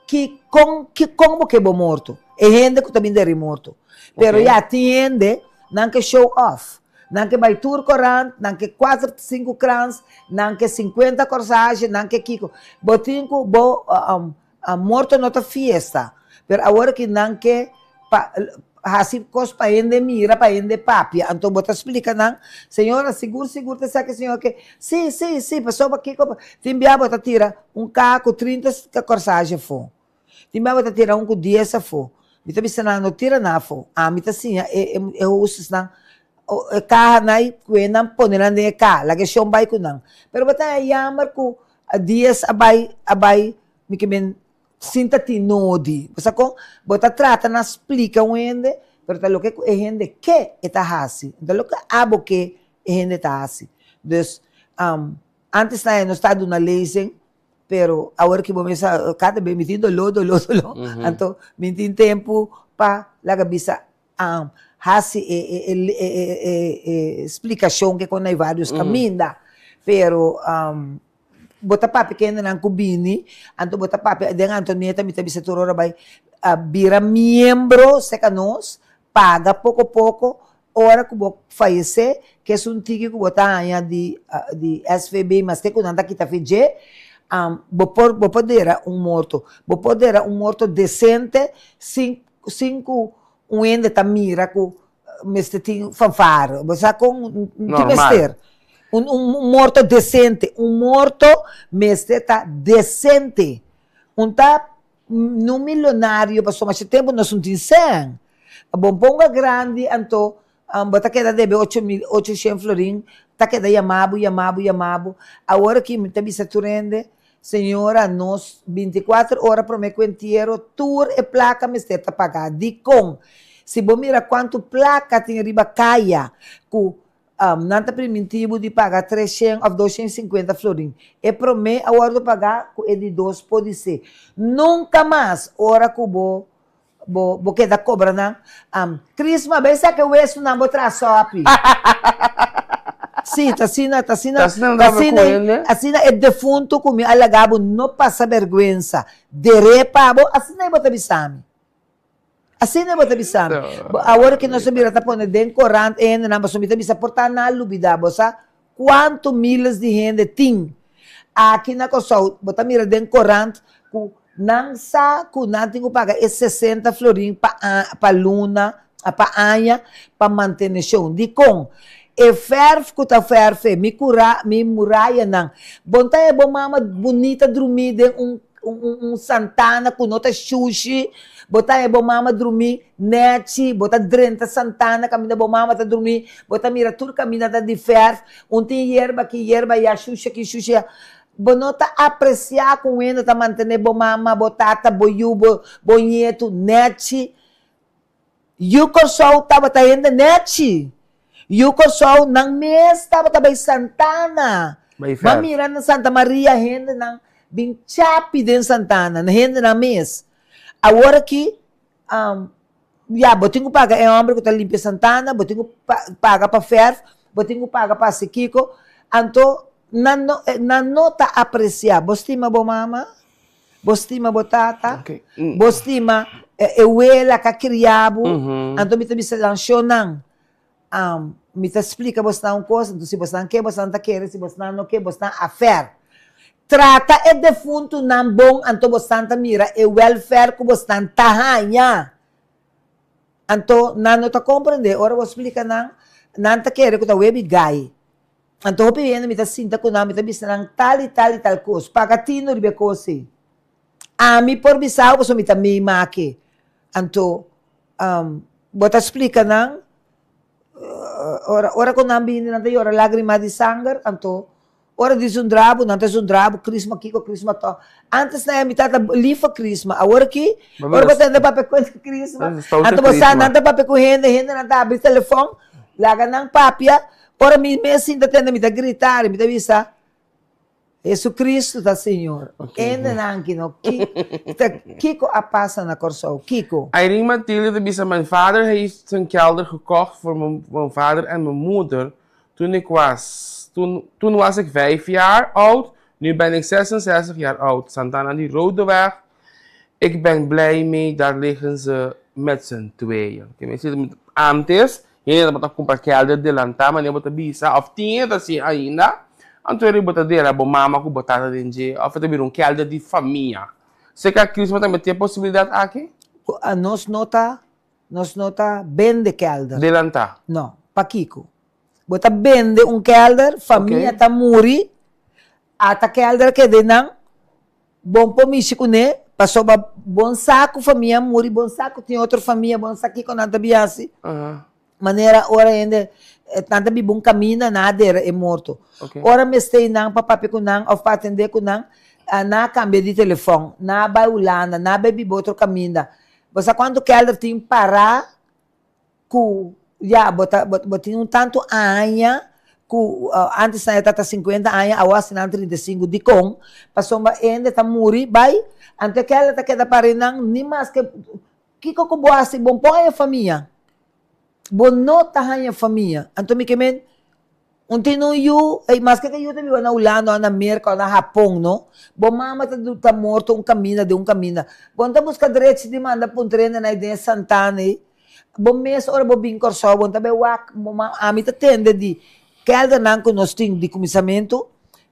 ki kon ki kon bo ke bo morto e hende ku ta bin deri morto pero ya tin hende nan ke show off. Nan ke bai tur korant, nan ke kuater sinku krans, nan ke sinkuenta korsashe, nan ke kiko. Bo tin ku bo morto no ta fiesta, pero awor ki nan ke pa hasi kos pa hende mira, pa hende papia. Anto bo ta splika nan, señora sigur sigur ta esaki señor ke, si si si pasobra kiko, tin bia bo ta tira un kaha ku 30 korsashe afó. Tin bia bo ta tira un ku dies afó. Mi ta bisa nan no tira nan afó. Ami ta siña e e hostessnan e kaha nan i kue nan pone nan den e kaha. Laga e shon bai ku nan. Pero bo ta haña yamber ku dies a bai a bai mi ke men sin ta tin nodi. Bo sa kon? Bo ta trata na splika un hende, pero ta loke ku e hende ke e ta hasi. No ta loke abo ke e hende ta hasi. Dus, antes nan nos ta duna lezing, pero awor ki bo mester kada bes mi tin doló, doló, doló. Anto mi tin tempu pa laga bisa hasi e e e e splikashon ke kon na e varios kaminda. Pero Bo ta papia kendenan ku bini, anto bo ta papia den Antonieta mi ta bisa tur ora bai bira miembro seka nos, paga poko poko, ora ku bo fayesé kes un tiki ku bo ta haña di di SVB maske ku nan ta kita fe dje, bo por bo por dera un morto, bo por dera un morto desente sin sin ku un hende ta mira ku mester tin fanfare, bo sa kon tin mester. Un un morto decente, un morto mester ta decente. Un ta no milonario pasobra masha tempo nos no tin sèn. Bo ponga grandi anto bo ta keda debe ocho mil, ocho shen florin, ta keda yama bo, yama bo, yama bo. Awor aki mi ta bisa tur hende, señora nos binti kuater ora prome ku entiero tur e plaka mester ta paga. Dikon? Si bo mira kuantu plaka tin riba kaya ku Nan ta primintí bo di paga treshen òf doshen sinkuenta florin. E promé a wòrdu pagá ku e di dos podisé. Nunka mas ora ku bo bo bo keda kobra nan. Crisma, bai saka e wesunan bo traha sòpi. Sí, ta asina, ta asina, Ta asina nan ta ta asina, ku hende? asina e defuntu ku mi a laga bo no pasa bèrgwensa. Der'é pa bo, asina bo ta bisa mi. Asina bo ta bisa mi. Awor ki nos a bira ta pone den korant e hendenan pasobra mi ta bisa por ta nan a lubida bo sa kuantu miles di hende tin aki na Kòrsou bo ta mira den korant ku nan sa ku nan tin ku paga e sesenta florin pa pa luna pa aña pa manteneshon dikon e fèrf ku ta fèrf mi kura mi murayanan bo ta e bo mama bunita drumí den un un santana ku no ta shushi, bo ta haña bo mama drumí nèchi, bo ta drenta santana kaminda bo mama ta drumí, bo ta mira tur kaminda ta di fèrf, un tin yerba aki, yerba ayá, shushi aki, shushi ayá. Bo no ta apresiá ku un hende ta mantené bo mama, bo tata, bo yu, bo bo ñetu nèchi. Yu Kòrsou tabata hende nèchi. Yu Kòrsou nan mes tabata bai Santana. Bai Bo a fèr. mira na Santa Maria hendenan bin chapi den Santana, hendenan mes. Awor aki, ya, bo tin ku paga e hòmber ku ta limpia Santana, bo tin ku paga pa fèrf, bo tin ku paga pa hasi kiko. Anto nan no, nan no ta apresiá. Bo stima bo mama? Bo stima bo tata, bo stima e wela ka kria bo, anto mi ta bisa lanshonan, mi ta splika bosnan un kos, anto si bosnan ke bosnan ta kere, si bosnan no ke bosnan afer. Trata e defuntunan bon anto bosnan ta mira e welfare ku bosnan ta haña. Anto nan no ta komprende, ora bo splika nan, nan ta kere ku ta webi gai. Anto hopi hende mi ta sinta ku nan, mi ta bisa nan tal i tal i tal kos. Paga tinu riba e kos ei. Ami por bisa bo pasobra mi ta meimake. Anto, bo ta splika nan, ora ora ku nan bini nan ta yora lágrima di sanger, anto ora di zundra bo, nan ta zundra bo, Krisma kiko, Krisma to. Antes nan mi tata lifa Krisma, awor aki, ora bo ta papia ku Krisma, anto bo sa nan ta papia ku hende, hendenan ta habri telefòn, laga nan papia. Ora mi mes sinta tende mi ta grita mi ta bisa, Jesucristo ta Señor. Hendenan ki no ki ta kiko a pasa na Kòrsou? Kiko? Irene Mathilde ta bisa, Mijn vader heeft zijn kelder gekocht voor mijn vader en mijn moeder toen ik was, toen, toen was ik vijf jaar oud, nu ben ik 66 jaar oud. Santana di Rodeweg, ik ben blij mee, daar liggen ze met z'n tweeën. Antes, Hende tabata kumpra kelder delantá manera bo ta bisa òf tin hende ta hasi ainda, anto eri bo ta dera bo mama ku bo tata den dje òf e ta bira un kelder di famia. Seka Crisma tambe tin e posibilidat aki? Nos no ta nos no ta bende kelder. Delantá? No. Pakiko? Bo ta bende un kelder, famia ta muri, ata kelder a keda einan, Bon por mishi kuné pasobra Bon sa ku famia a muri, bon sa ku tin otro famia, bon sa kiko nan ta bin hasi. Manera ora hende nan ta biba un kaminda nan a dera e morto. Ora mester nan pa papia ku nan òf pa atendé ku nan, nan a kambia di telefòn, nan a bai Hulanda, nan a bai biba otro kaminda. Bo sa kuantu kèlder tin pará ku ya bo ta bo tin un tantu aña ku antes nan e tabata sinkuenta aña awor hasi nan 35 dikon? Pasobra hende ta muri bai anto e kèlder ta keda para nan ni maske kiko ku bo hasi bo por haña famia bo no ta haña famia anto mi ke men Un tin un yu, ey maske ke yu ta biba na Hulanda o na Merka o na Hapon no, bo mama ta ta morto un kaminda den un kaminda. Bo no ta buska drechi di manda puntra hende na den e santana ey. Bo mes ora bo bin Kòrsou bo no ta bay wak bo mama. Ami ta tende di kèldernan ku nos tin di kuminsamentu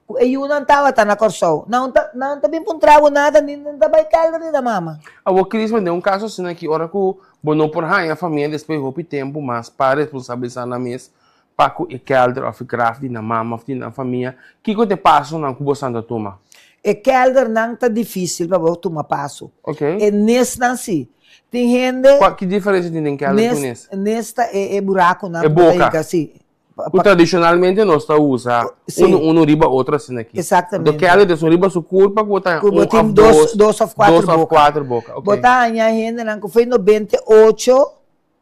ku e yunan tabata na Kòrsou. Nan ta nan ta bin puntra bo nada ni nan ta bay kèlder di nan mama. Awor Crisma den un kaso asina aki ora ku bo no por haña famia despues hopi tempu mas pa responsabilisá nan mes pa ku e kelder òf e graf di nan mama òf di nan famia, kiko ta e pasonan ku bosan ta tuma? E keldernan ta difísil pa bo tuma paso. Ok. E nesnan sí. Tin hende. Kua, ki diferensia tin den kelder ku nes? Nes ta e e burakunan E ku bo ta boka. hinka, sí. Ku tradishonalmente nos ta usa Sí. unu unu riba otro asina aki. Exactamente. Anto kelder ta esun riba su kurpa ku bo ta haña Ku bo un tin òf dos, dos, dos òf kuater dos òf boka. kuater boka. Ok. Bo ta haña hendenan ku foi 98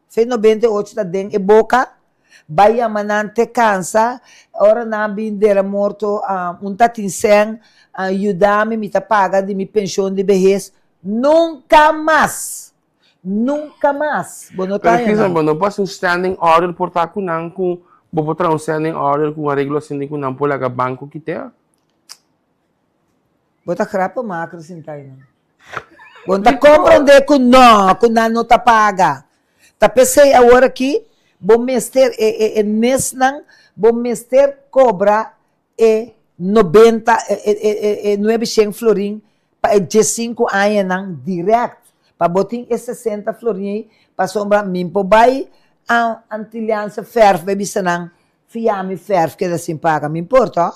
Fe 98 ta den e boka, bai yama nan te kansa, ora nan bin dera morto un ta tin sèn, yuda mi, mi ta paga di mi penshon di behes, nunka mas, nunka mas bo no ta Pero haña Christian, nan. bo no por hasi un standing order por ta ku nan ku bo por traha un standing order ku un areglo asina ku nan por laga banko kit'é? Bo ta grappenmaker sinta einan. Bo no ta komprondé ku no, ku nan no ta paga. Ta p'esei awor aki bo mester e e e mesnan bo mester kobra e nobenta e e e e nuebe shen florin pa e diesinku añanan dirèkt pa bo tin e sesenta florin ei pasobra mi por bai a Antilliaanse Verf bai bisa nan Fia mi ferf keda sin paga, mi por tòg?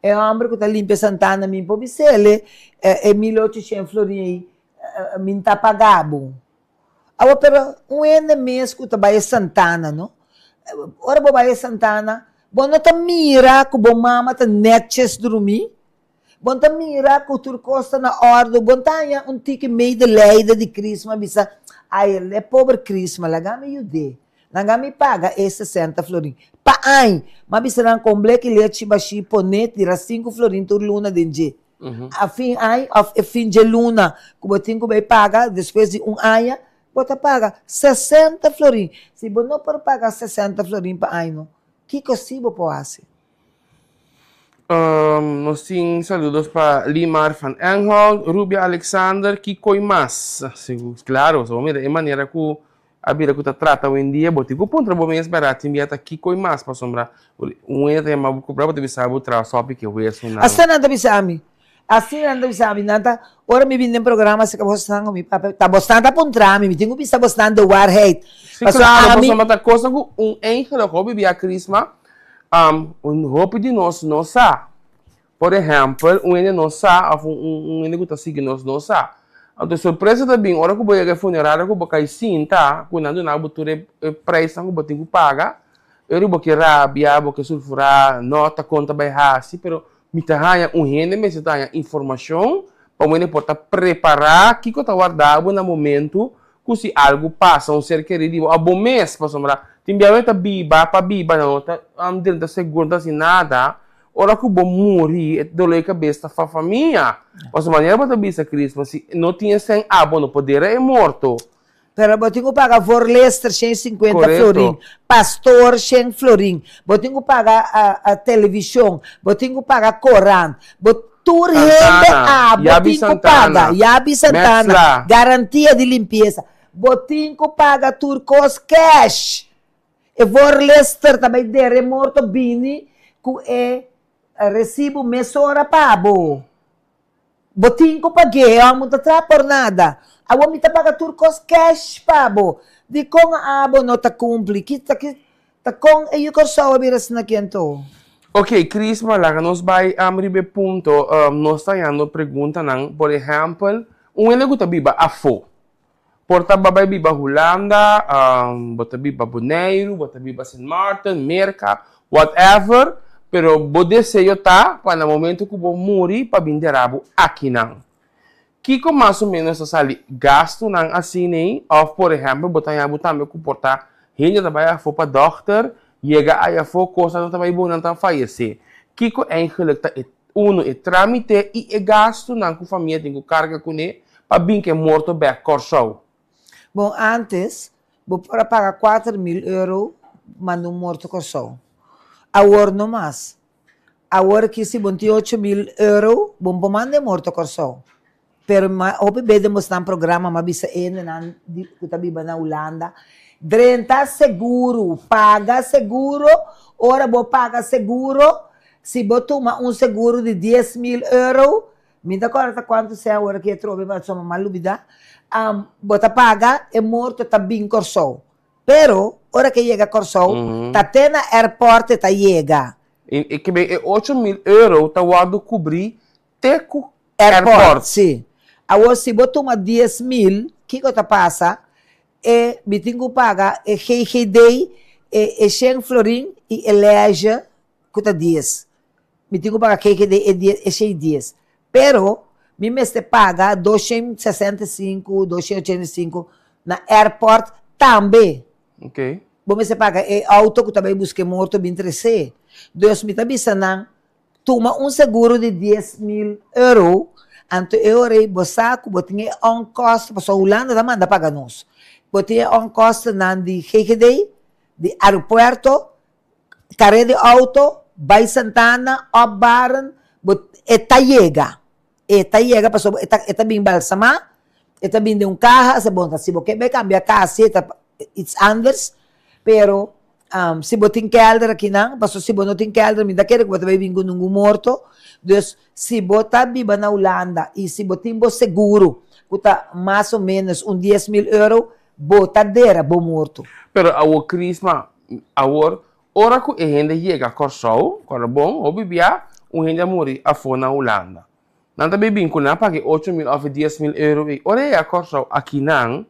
E hòmber ku ta limpia santana mi por bis'el e 1800 florin ei mi n'ta paga bo. Awor pero un hende mes ku ta bai e santana no, ora bo bai e santana bo no ta mira ku bo mama ta nètjes drumí, bo no ta mira ku tur kos ta na òrdu, bo no ta haña un tiki medelijden di Chrisma bisa ai e pober Chrisma laga mi yud'é. Nan a mi paga e 60 florin. Pa añ! M'a bisa nan kon bleki lechi bashí poné tira sinku florin tur luna den dje. A fin añ òf e fin dje luna ku bo tin ku bai paga despues di un aña, bo ta paga 60 florin. Si bo no por paga 60 florin pa añ no, kiko si bo por hasi? Nos tin saludos pa Limar van Enghold, Rubia Alexander, Kiko y mas. Claro, so mira e manera ku a bira ku ta trata hoy-en-dia, bo tin ku puntra bo mes bèrdat tin bia ta Kiko y mas pasobra un hende ta yama bo kubra bo ta bisa bo traha sopi ke wesonan. Asina nan ta bisa mi, asina nan ta bisa mi, nan ta, ora mi bini den programa asina bosnan ku mi papia, ta bosnan ta puntra mi, mi tin ku bisa bosnan de waarheid. Si claro, pasobra ta cosa ku un eigenlijk hopi bia Crisma, Un hopi di nos no sa. Por ehèmpel, un hende no sa òf un hende ku ta sigui nos no sa. Anto sorpresa ta bin ora ku bo yega e funeraria ku bo kai sinta, ku nan duna bo tur e preisnan ku bo tin ku paga, e ora bo ke rabia, bo ke sulfurá, no ta kon ta bai hasi, pero mi ta haña un hende mester ta haña informashon pa un hende por ta prepará kiko ta warda bo na momentu Ku si algu pasa un ser kerí di bo òf bo mes, pasobra tin biaha ta biba pa biba nan no ta drenta seguro, no ta hasi nada, ora ku bo muri e dolor di kabes ta fa famia. Pasobra manera bo ta bisa Crisma si no tin esei abo no por dera e morto. Pero bo tin ku paga voorleester 150 florin, pastor shen florin, bo tin ku paga televishon, bo tin ku paga korant, bo Tur hende Santana, abo Yabi tin ku paga. Santana, Yabi Santana, Metsla. garantia di limpiesa. Bo tin ku paga tur kos cash. E voorlister ta bai dere morto bini ku e resibu mesora pa bo. Bo tin ku pag'é, e hòmber no ta traha por nada. Awor mi ta paga tur kos cash pa bo. Dikon abo no ta kumpli? Ki ta ki Ta kon e yu Kòrsou a bira asina aki anto? Ok, Crisma, laga nos bai riba e punto. Nos ta hañando preguntanan. Por ehèmpel, Un hende ku ta biba afó. Por ta bo bai biba Hulanda, bo ta biba Boneiru, bo ta biba Sint Maarten, Merka, whatever, pero bo deseo ta pa na momento ku bo muri pa bin dera bo akinan. Kiko mas o menos ta sali gastunan asina ei? Òf por ehèmpel bo ta haña bo tambe ku por ta hende ta bai afó pa dòkter, yega ayafó kosnan no ta bai bon nan ta fayesé. Kiko eigenlijk ta e Uno, e trámite i e gastunan ku famia tin ku karga kuné pa bin ku e morto bèk Kòrsou. Bon, ántes bo por a paga 4000 euro manda un morto Kòrsou. Awor no mas. Awor aki si bo tin 8000 euro, bo no por manda e morto Kòrsou. Pero mi hopi bes den bosnan programa mi a bisa e hendenan di ku ta biba na Hulanda, drenta seguro, paga seguro, ora bo paga seguro, si bo tuma un seguro di 10.000 euro, mi ta kòrda ta kuantu sea ora ku e trobe pasobra mi a lubida, bo ta paga e morto ta bin Kòrsou. Pero ora ku e yega Kòrsou, ta te na airport e ta yega. I e 8000 euro ta wòrdu kubrí Te ku airport. Airport, si. Awor si bo tuma 10.000, kiko ta pasa? E mi tin ku paga e GGD, e e shen florin i e lège ku ta dies. Mi tin ku paga GGD e dies e shen i dies. Pero mi mester paga dos shen 65, 285 na airport tambe. Ok. Bo mester paga e auto ku ta bai buska e morto bin tres'é. Dus mi ta bisa nan, Tuma un seguro di 10.000 euro, anto e ora ei bo sa ku bo tin e onkosten, pasobra Hulanda ta manda paga nos. Bo tin e onkostennan di GGD, di aeropuerto, kare di outo, bai Santana, opbaren, bo e ta yega. E ta yega pasobra e ta e ta bin balsamá, e ta bin den un kaha, si bon si bo ke bai kambia kaha si e ta iets anders, pero si bo tin kelder akinan, pasobra si bo no tin kelder mi ta kere ku bo ta bai bin ku nungun morto, dus si bo ta biba na Hulanda i si bo tin bo seguro ku ta mas o menos un 10.000 euro, bo ta dera bo morto. Pero awor Crisma, awor ora ku e hende yega Kòrsou, kòrda bon, hopi bia un hende a muri afó na Hulanda. Nan ta bai bin ku nan a paga e 8000 òf e 10.000 euro ei. Ora e yega Kòrsou akinan,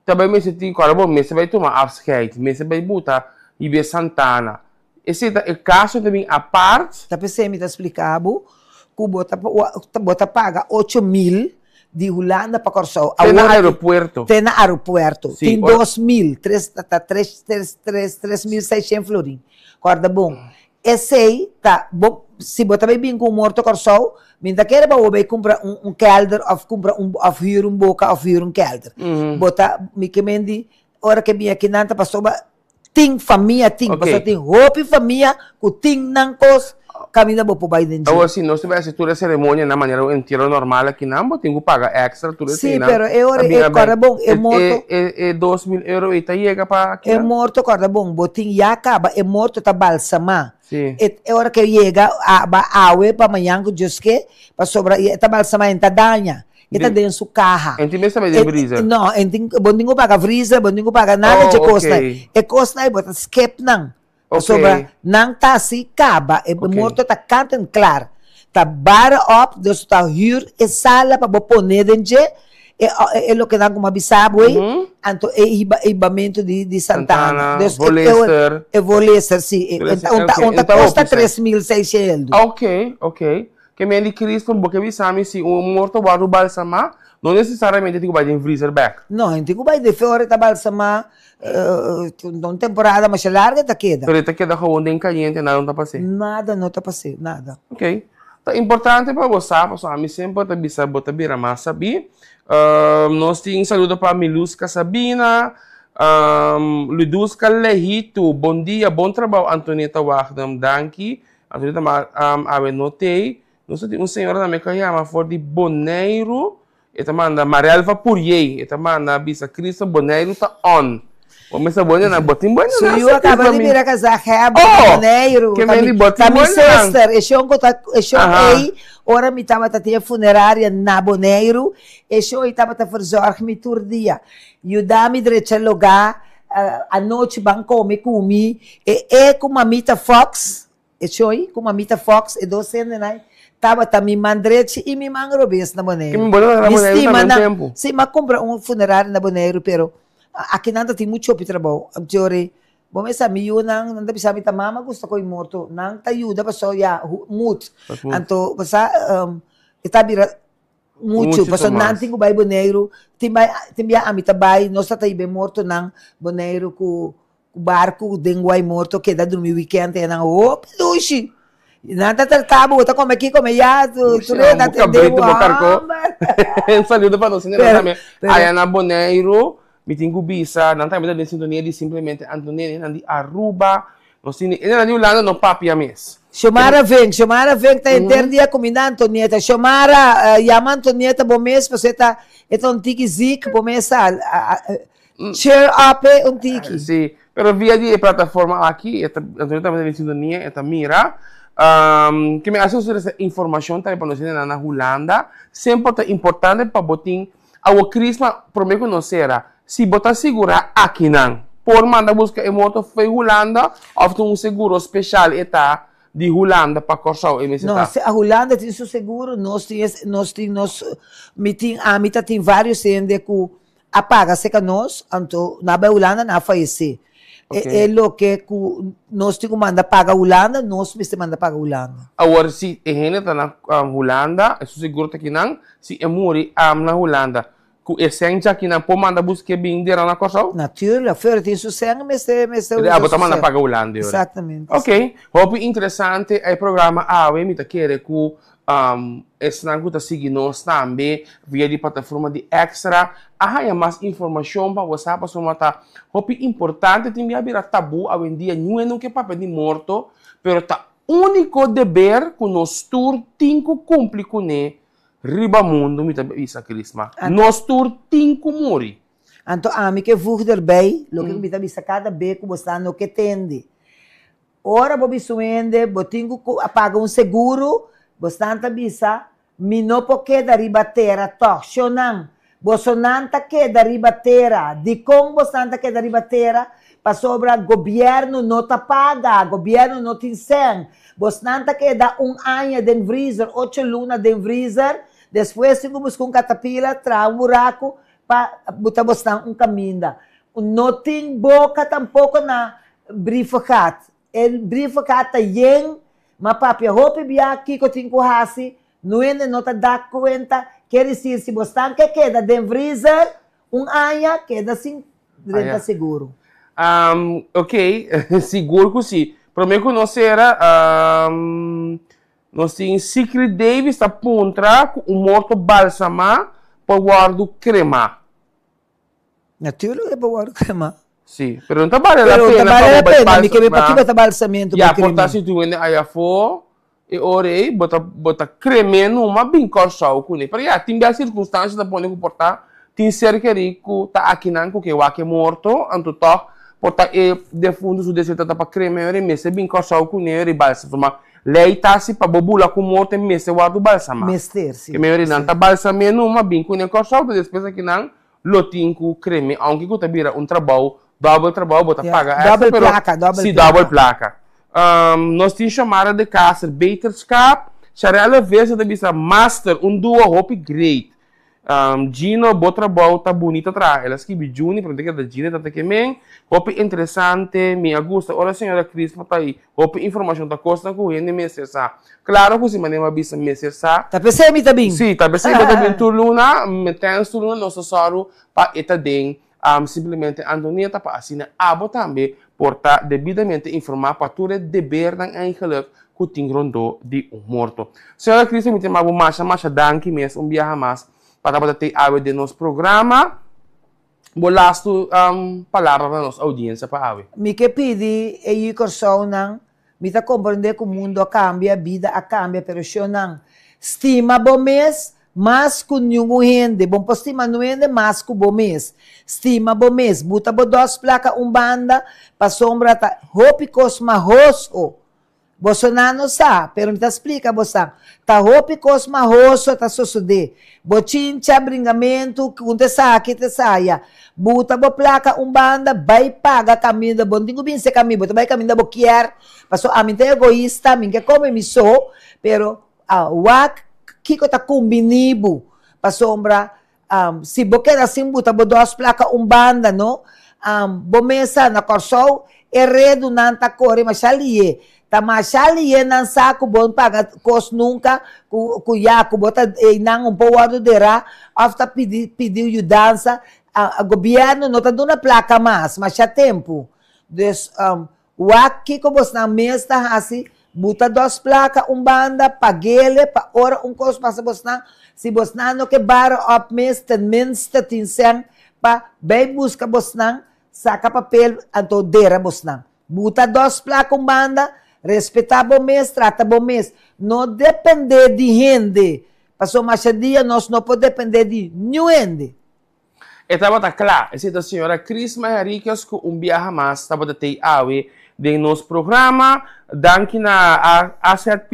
Ta bai mester tin kòrda bo mester bai tuma afscheid, mester bai buta riba e santana. Esei ta e kaso ta bin apart. Ta p'esei mi ta splika bo ku bo ta bo ta paga 8000 di Hulanda pa Kòrsou. Te na aeropuerto. Te na aeropuerto. Tin 2000, tres ta tres tres tres 3600 florin. Kòrda bon. Esei ta bo si bo ta bai bin ku un morto Kòrsou, mi ta kere pa bo bai kumpra un un kèlder òf kumpra un òf hür un boka òf hür un kèlder. Bo ta mi ke men di ora ke bin akinan ta pasobra tin famia tin, pasobra tin hopi famia ku tin nan kos kaminda bo por bai den dje. Awor si nos ta bai hasi tur e seremonianan manera un entiero normal akinan bo tin ku paga èkstra tur Sí, eseinan pero e ta ora bin e a kòrda bèk. bon e morto. E e 2000 euro ei ta yega pa E akinan? morto kòrda bon, bo tin ya kaba e morto ta balsamá. Sí. E e ora ke yega a ba awe pa mañan ku Dios ke, pasobra e ta balsamá e no ta daña, e ta den su kaha. En tin mester bai den vriezer? No, en tin bo no tin ku paga vriezer, bo no tin ku paga nada Oh, dje kosnan. ok. E kosnan ei bo ta skep nan. Ok. Pasobra nan ta hasi kaba, e Ok. morto ta kant en klar. Ta bara op, dus ta hür e sala pa bo pone den dje, e e loke nan kuma bisa bo ei, anto e hiba e hibamentu di di Santana. Santana, Dus e Volester. e Volester, si. E Volester, un ta ok, un ta un ta kosta hopi sèn. 3600 eldu. Ok, ok. Ke men di Cristo, bo ke bisa mi si un morto wòrdu balsamá, no nesesariamente tin ku bai den vriezer bèk. No, e tin ku bai den ora e ta balsamá, un temporada masha larga e ta keda. Pero e ta keda gewoon den kayente, nada no ta pas'é. Nada no ta pas'é, nada. Ok. Ta importante pa bo sa, pasobra ami semper ta bisa bo ta bira mas sabí. Nos tin saludo pa Miluska Sabina, Luduska Lehitu, bon dia, bon trabou Antonieta Wagnem, danki. Antonieta ma awe no t'ei. Nos ta tin un señora tambe ku a yama for di Boneiru. E ta manda Marelva Puriey, e ta manda bisa Cristo Boneiru ta on. Bo mester bo na bo tin bo na Su yu a kaba di bira kasá Herbert Oh! Boneiru. Ke Ta men mi di bo ta tin mi bo na. sister, e shon ku ta e shon ei ora mi tabata tin e funeraria na Boneiru, e shon ei tabata verzorg mi tur dia. Yuda mi drecha lugá, anochi ban kome ku mi. E e ku mamita Fox, E choi ku mamita Fox, e dos hendenan Tabata mi man drechi i mi man robes na Boneiru. Ke mi bo tabata na Mi Boneiru stima tambe un nan. tempu. Sí, mi a kumpra un funeraria na Boneiru, pero aki nan ta tin muchu hopi trabou. Anteori, bo mes sa mi yunan, nan ta bisa mi ta mama gusta ko'i morto. Nan ta yuda pasobra ya, mut. Anto, bo sa, e ta bira muchu, pasobra nan tin ku bai Boneiru, tin bai, tin bia ami ta bai, nos ta ta hiba e mortonan Boneiru ku barku den guai morto keda drumi wikènt e nan hopi dushi. Nan ta trata bo, bo ta kome aki, kome ya, tur e ta atende bo, hòmber. Un saludo pa nos hende tambe aya na Boneiru, mi tin ku bisa, nan tambe ta den sintonia di simplemente Antonella, nan di Aruba, Nos tin e na di Hulanda no papia mes. Xiomara ven, Xiomara ven ta henter dia kuminda Antonieta. Xiomara, yama Antonieta bo mes pasobra e ta e ta un tiki zik, bo mes sa cheer up e un tiki. Si, pero via di e plataforma aki e ta Antonieta tambe ta den sintonia, e ta mira. Ke mi a haci esta informacion tambe pa nos hendenan na Hulanda. Semper ta importante pa bo tin Awor Crisma prome ku nos sera, si bo ta sigurá akinan, por manda buska e moto fo'i Hulanda òf tin un seguro speshal e ta di Hulanda pa Kòrsou e mester No, ta? si a Hulanda tin su seguro, nos tin es, nos tin nos, mi tin, ami ta tin vários hende ku a paga serka nos, anto nan a bai Hulanda nan a fayesé. E e loke ku nos tin ku manda paga Hulanda, nos mester manda paga Hulanda. Awor si e hende ta na Hulanda, e su seguro ta kinan, Si e muri am na Hulanda, ku e sèn djakinan por manda busk'é bin dera na Kòrsou? Natuurlijk, Fleur tin su sèn, mester mester usa Abo su ta manda sèn. paga Hulanda yora. Exactamente. Ok, hopi interesante e programa awe, mi ta kere ku esnan ku ta sigui nos tambe via di plataforma di Extra a haña mas informashon pa bo sa pasobra ta hopi importante, tin bia bira tabú awendia, niun hende no ke papia di morto, pero ta úniko deber ku nos tur tin ku kumpli kuné Riba mundu mi ta bisa Crisma, nos tur tin ku muri. Anto ami ke voeg derbij, loke ku mi ta bisa kada be ku bo sta no ke tende. Ora bo bisa un hende bo tin ku a paga un seguro, bo stan ta bisa, mi no por keda riba tera tòg. Shonnan, bosonan ta keda riba tera. Dikon bosonan ta keda riba tera? Pasobra gobièrnu no ta paga, gobièrnu no tin sèn. Bosnan ta keda un aña den vriezer, ocho luna den vriezer, despues tin ku buska un katapila, traha un buraku pa buta bosnan un kaminda. No tin boka tampoko na brievengat. E brievengat ta yen, ma papia hopi bia kiko tin ku hasi, nuende no ta da kuenta, kier disir si bosnan ke keda den vriezer un aña, keda sin Drenta seguro. Ok, sigur ku si. Promé ku nos sera, nos tin Secret Davis ta puntra ku un morto balsamá por wòrdu kremá. Natuurlijk e por wòrdu kremá. Si, pero no ta bale la Pero pena ta bale pa la bo bai pena, mi ke balsamá. pakiko ta balsamiento Ya, bai por ta krem'é? si tur hende aya afó, E ora ei bo ta bo ta krem'é numa bin Kòrsou kuné. Pero ya, tin bia sirkunstansha ta pone ku por ta tin ser kerí ku ta akinan ku ke wak e morto, anto tòg por ta e defuntu su deseo ta ta pa krem'é ora e mester bin Kòrsou kuné ora e balsa. Tuma lei ta si pa bo bula ku morto e mester wòrdu balsamá. Mester, si. Krem'é ora ei nan ta balsam'é numa bin kuné Kòrsou, ta despues akinan lo tin ku krem'é, ounke ku ta bira un trabou Double trabou bo ta paga extra Double pero plaka, double si plaka. double plaka. Nos tin Xiomara de Caster, beterschap. Sharella Visser ta bisa master, un duo hopi great. Gino bo trabou ta bunita traha. El a skibi Juni pero mi ta kere ta Gino ta ta kemen. Hopi interesante, mi a gusta ora señora Crisma ta ahi. Hopi informacion ta cosnan cu hende mester sa. Claro cu si manera mi a bisa mester sa. Ta pesey mi ta bin. Si, ta pesey bo ta bin tur luna, metens tur luna nos ta sòru pa e ta den Simplemente Antonieta pa asina abo tambe por ta debidamente informá pa tur e debernan eigenlijk ku tin rondó di un morto. Señora Christie mi ta yama bo masha masha danki mes un biaha mas pa tabata tei awe den nos programa. Bo lastu palabra pa nos audiencia pa awe. Mi ke pidi e yu Kòrsounan, mi ta komprendé ku mundu a kambia, bida a kambia, pero shonnan, stima bo mes, Mas ku niungun hende. Bo por stima niun hende mas ku bo mes. Stima bo mes. Buta bo dos plaka un banda, pasobra ta hopi kos mahoso. Bosonan no sa, pero mi ta splika bosan. Ta hopi kos mahoso ta sosodé. Bochincha, bringamentu, un ta esaki, ta esaya. Buta bo plaka un banda, bai paga kaminda. Bo no tin ku binse kaminda, bo ta bai kaminda bo kier. Pasobra ami ta egoista, mi ke kome mi so, pero. Wak kiko ta kumbiní bo, pasobra si bo keda sin buta bo dos plaka un banda no, bo mesa na Kòrsou e redunan ta kore masha lié, ta masha lié nan sa ku bo no paga kos nunka, ku ya ku bo ta einan un por wòrdu derá òf ta pidi pidi yudansa, gobièrnu no ta duna plaka mas masha tempu, dus Wak kiko bosnan mes ta hasi, buta dos plaka un banda, pag'ele pa ora un kos pasa bosnan, si bosnan no ke bara op mes tenminste tin sèn pa bai buska bosnan, saka papel anto dera bosnan. Buta dos plaka un banda, respetá bo mes, trata bo mes. No dependé di hende, pasobra masha dia nos no por dependé di niun hende. E tabata kla, esei ta señora Crisma Henriquez ku un biaha mas tabata tei awe den nos programa. Danki na Asset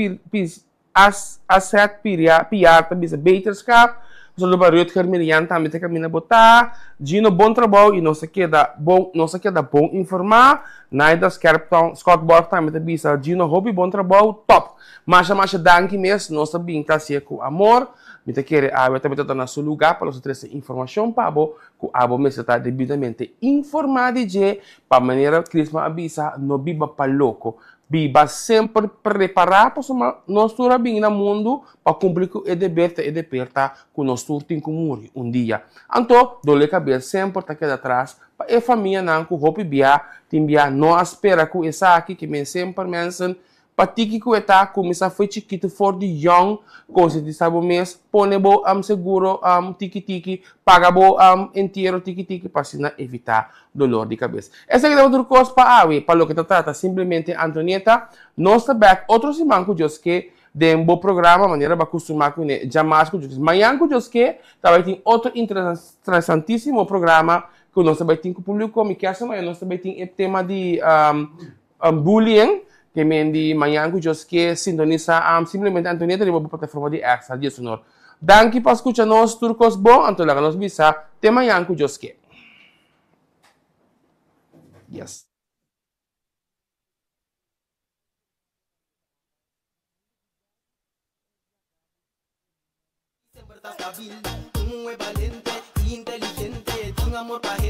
Asset Piar ta bisa beterschap. Un saludo pa Rutger Mirian tambe ta kaminda bo ta. Gino bon trabou i nos a keda bon nos a keda bon informá. Naida Skerpton Schotborg tambe ta bisa Gino hopi bon trabou top. Masha masha danki mes nos ta bin ta hacié ku amor. Mi ta kere awe tambe ta ta na su lugá pa nos a trese informashon pa bo ku abo mester ta debidamente informá di dje pa manera Crisma a bisa no biba pa loko. Biba semper prepará pasobra nos tur a bini na mundu pa kumpli ku e deber ta e deber ta ku nos tur tin ku muri un dia. Anto dole kabes semper ta keda tras pa e famianan ku hopi bia tin bia no a spera ku esaki ke men semper mensen Pa tiki ku e ta kuminsá fo'i chikitu for di yòn, konsientisá bo mes, pone bo seguro tiki tiki, paga bo entiero tiki tiki pa asina evitá dolor di kabes. Esaki ta otro kos pa awe, pa loke ta trata simplemente Antonieta. Nos ta bèk otro siman ku Dios ke den bo programa manera bo a kustumá kuné djamas ku Dios. Mañan ku Dios ke ta bai tin otro interesantísimo programa ku nos ta bai tin ku públiko. Mi kier sa mañan nos ta bai tin e tema di Bullying, ke men di mañan ku Dios ke sintonisa simplemente Antonieta riba bo plataforma di Extra Dios Honor. Danki pa skucha nos tur kos bon anto laga nos bisa te mañan ku Dios ke. Yes. Semper ta stabil, un muhe balente i inteligente, tin amor pa hende.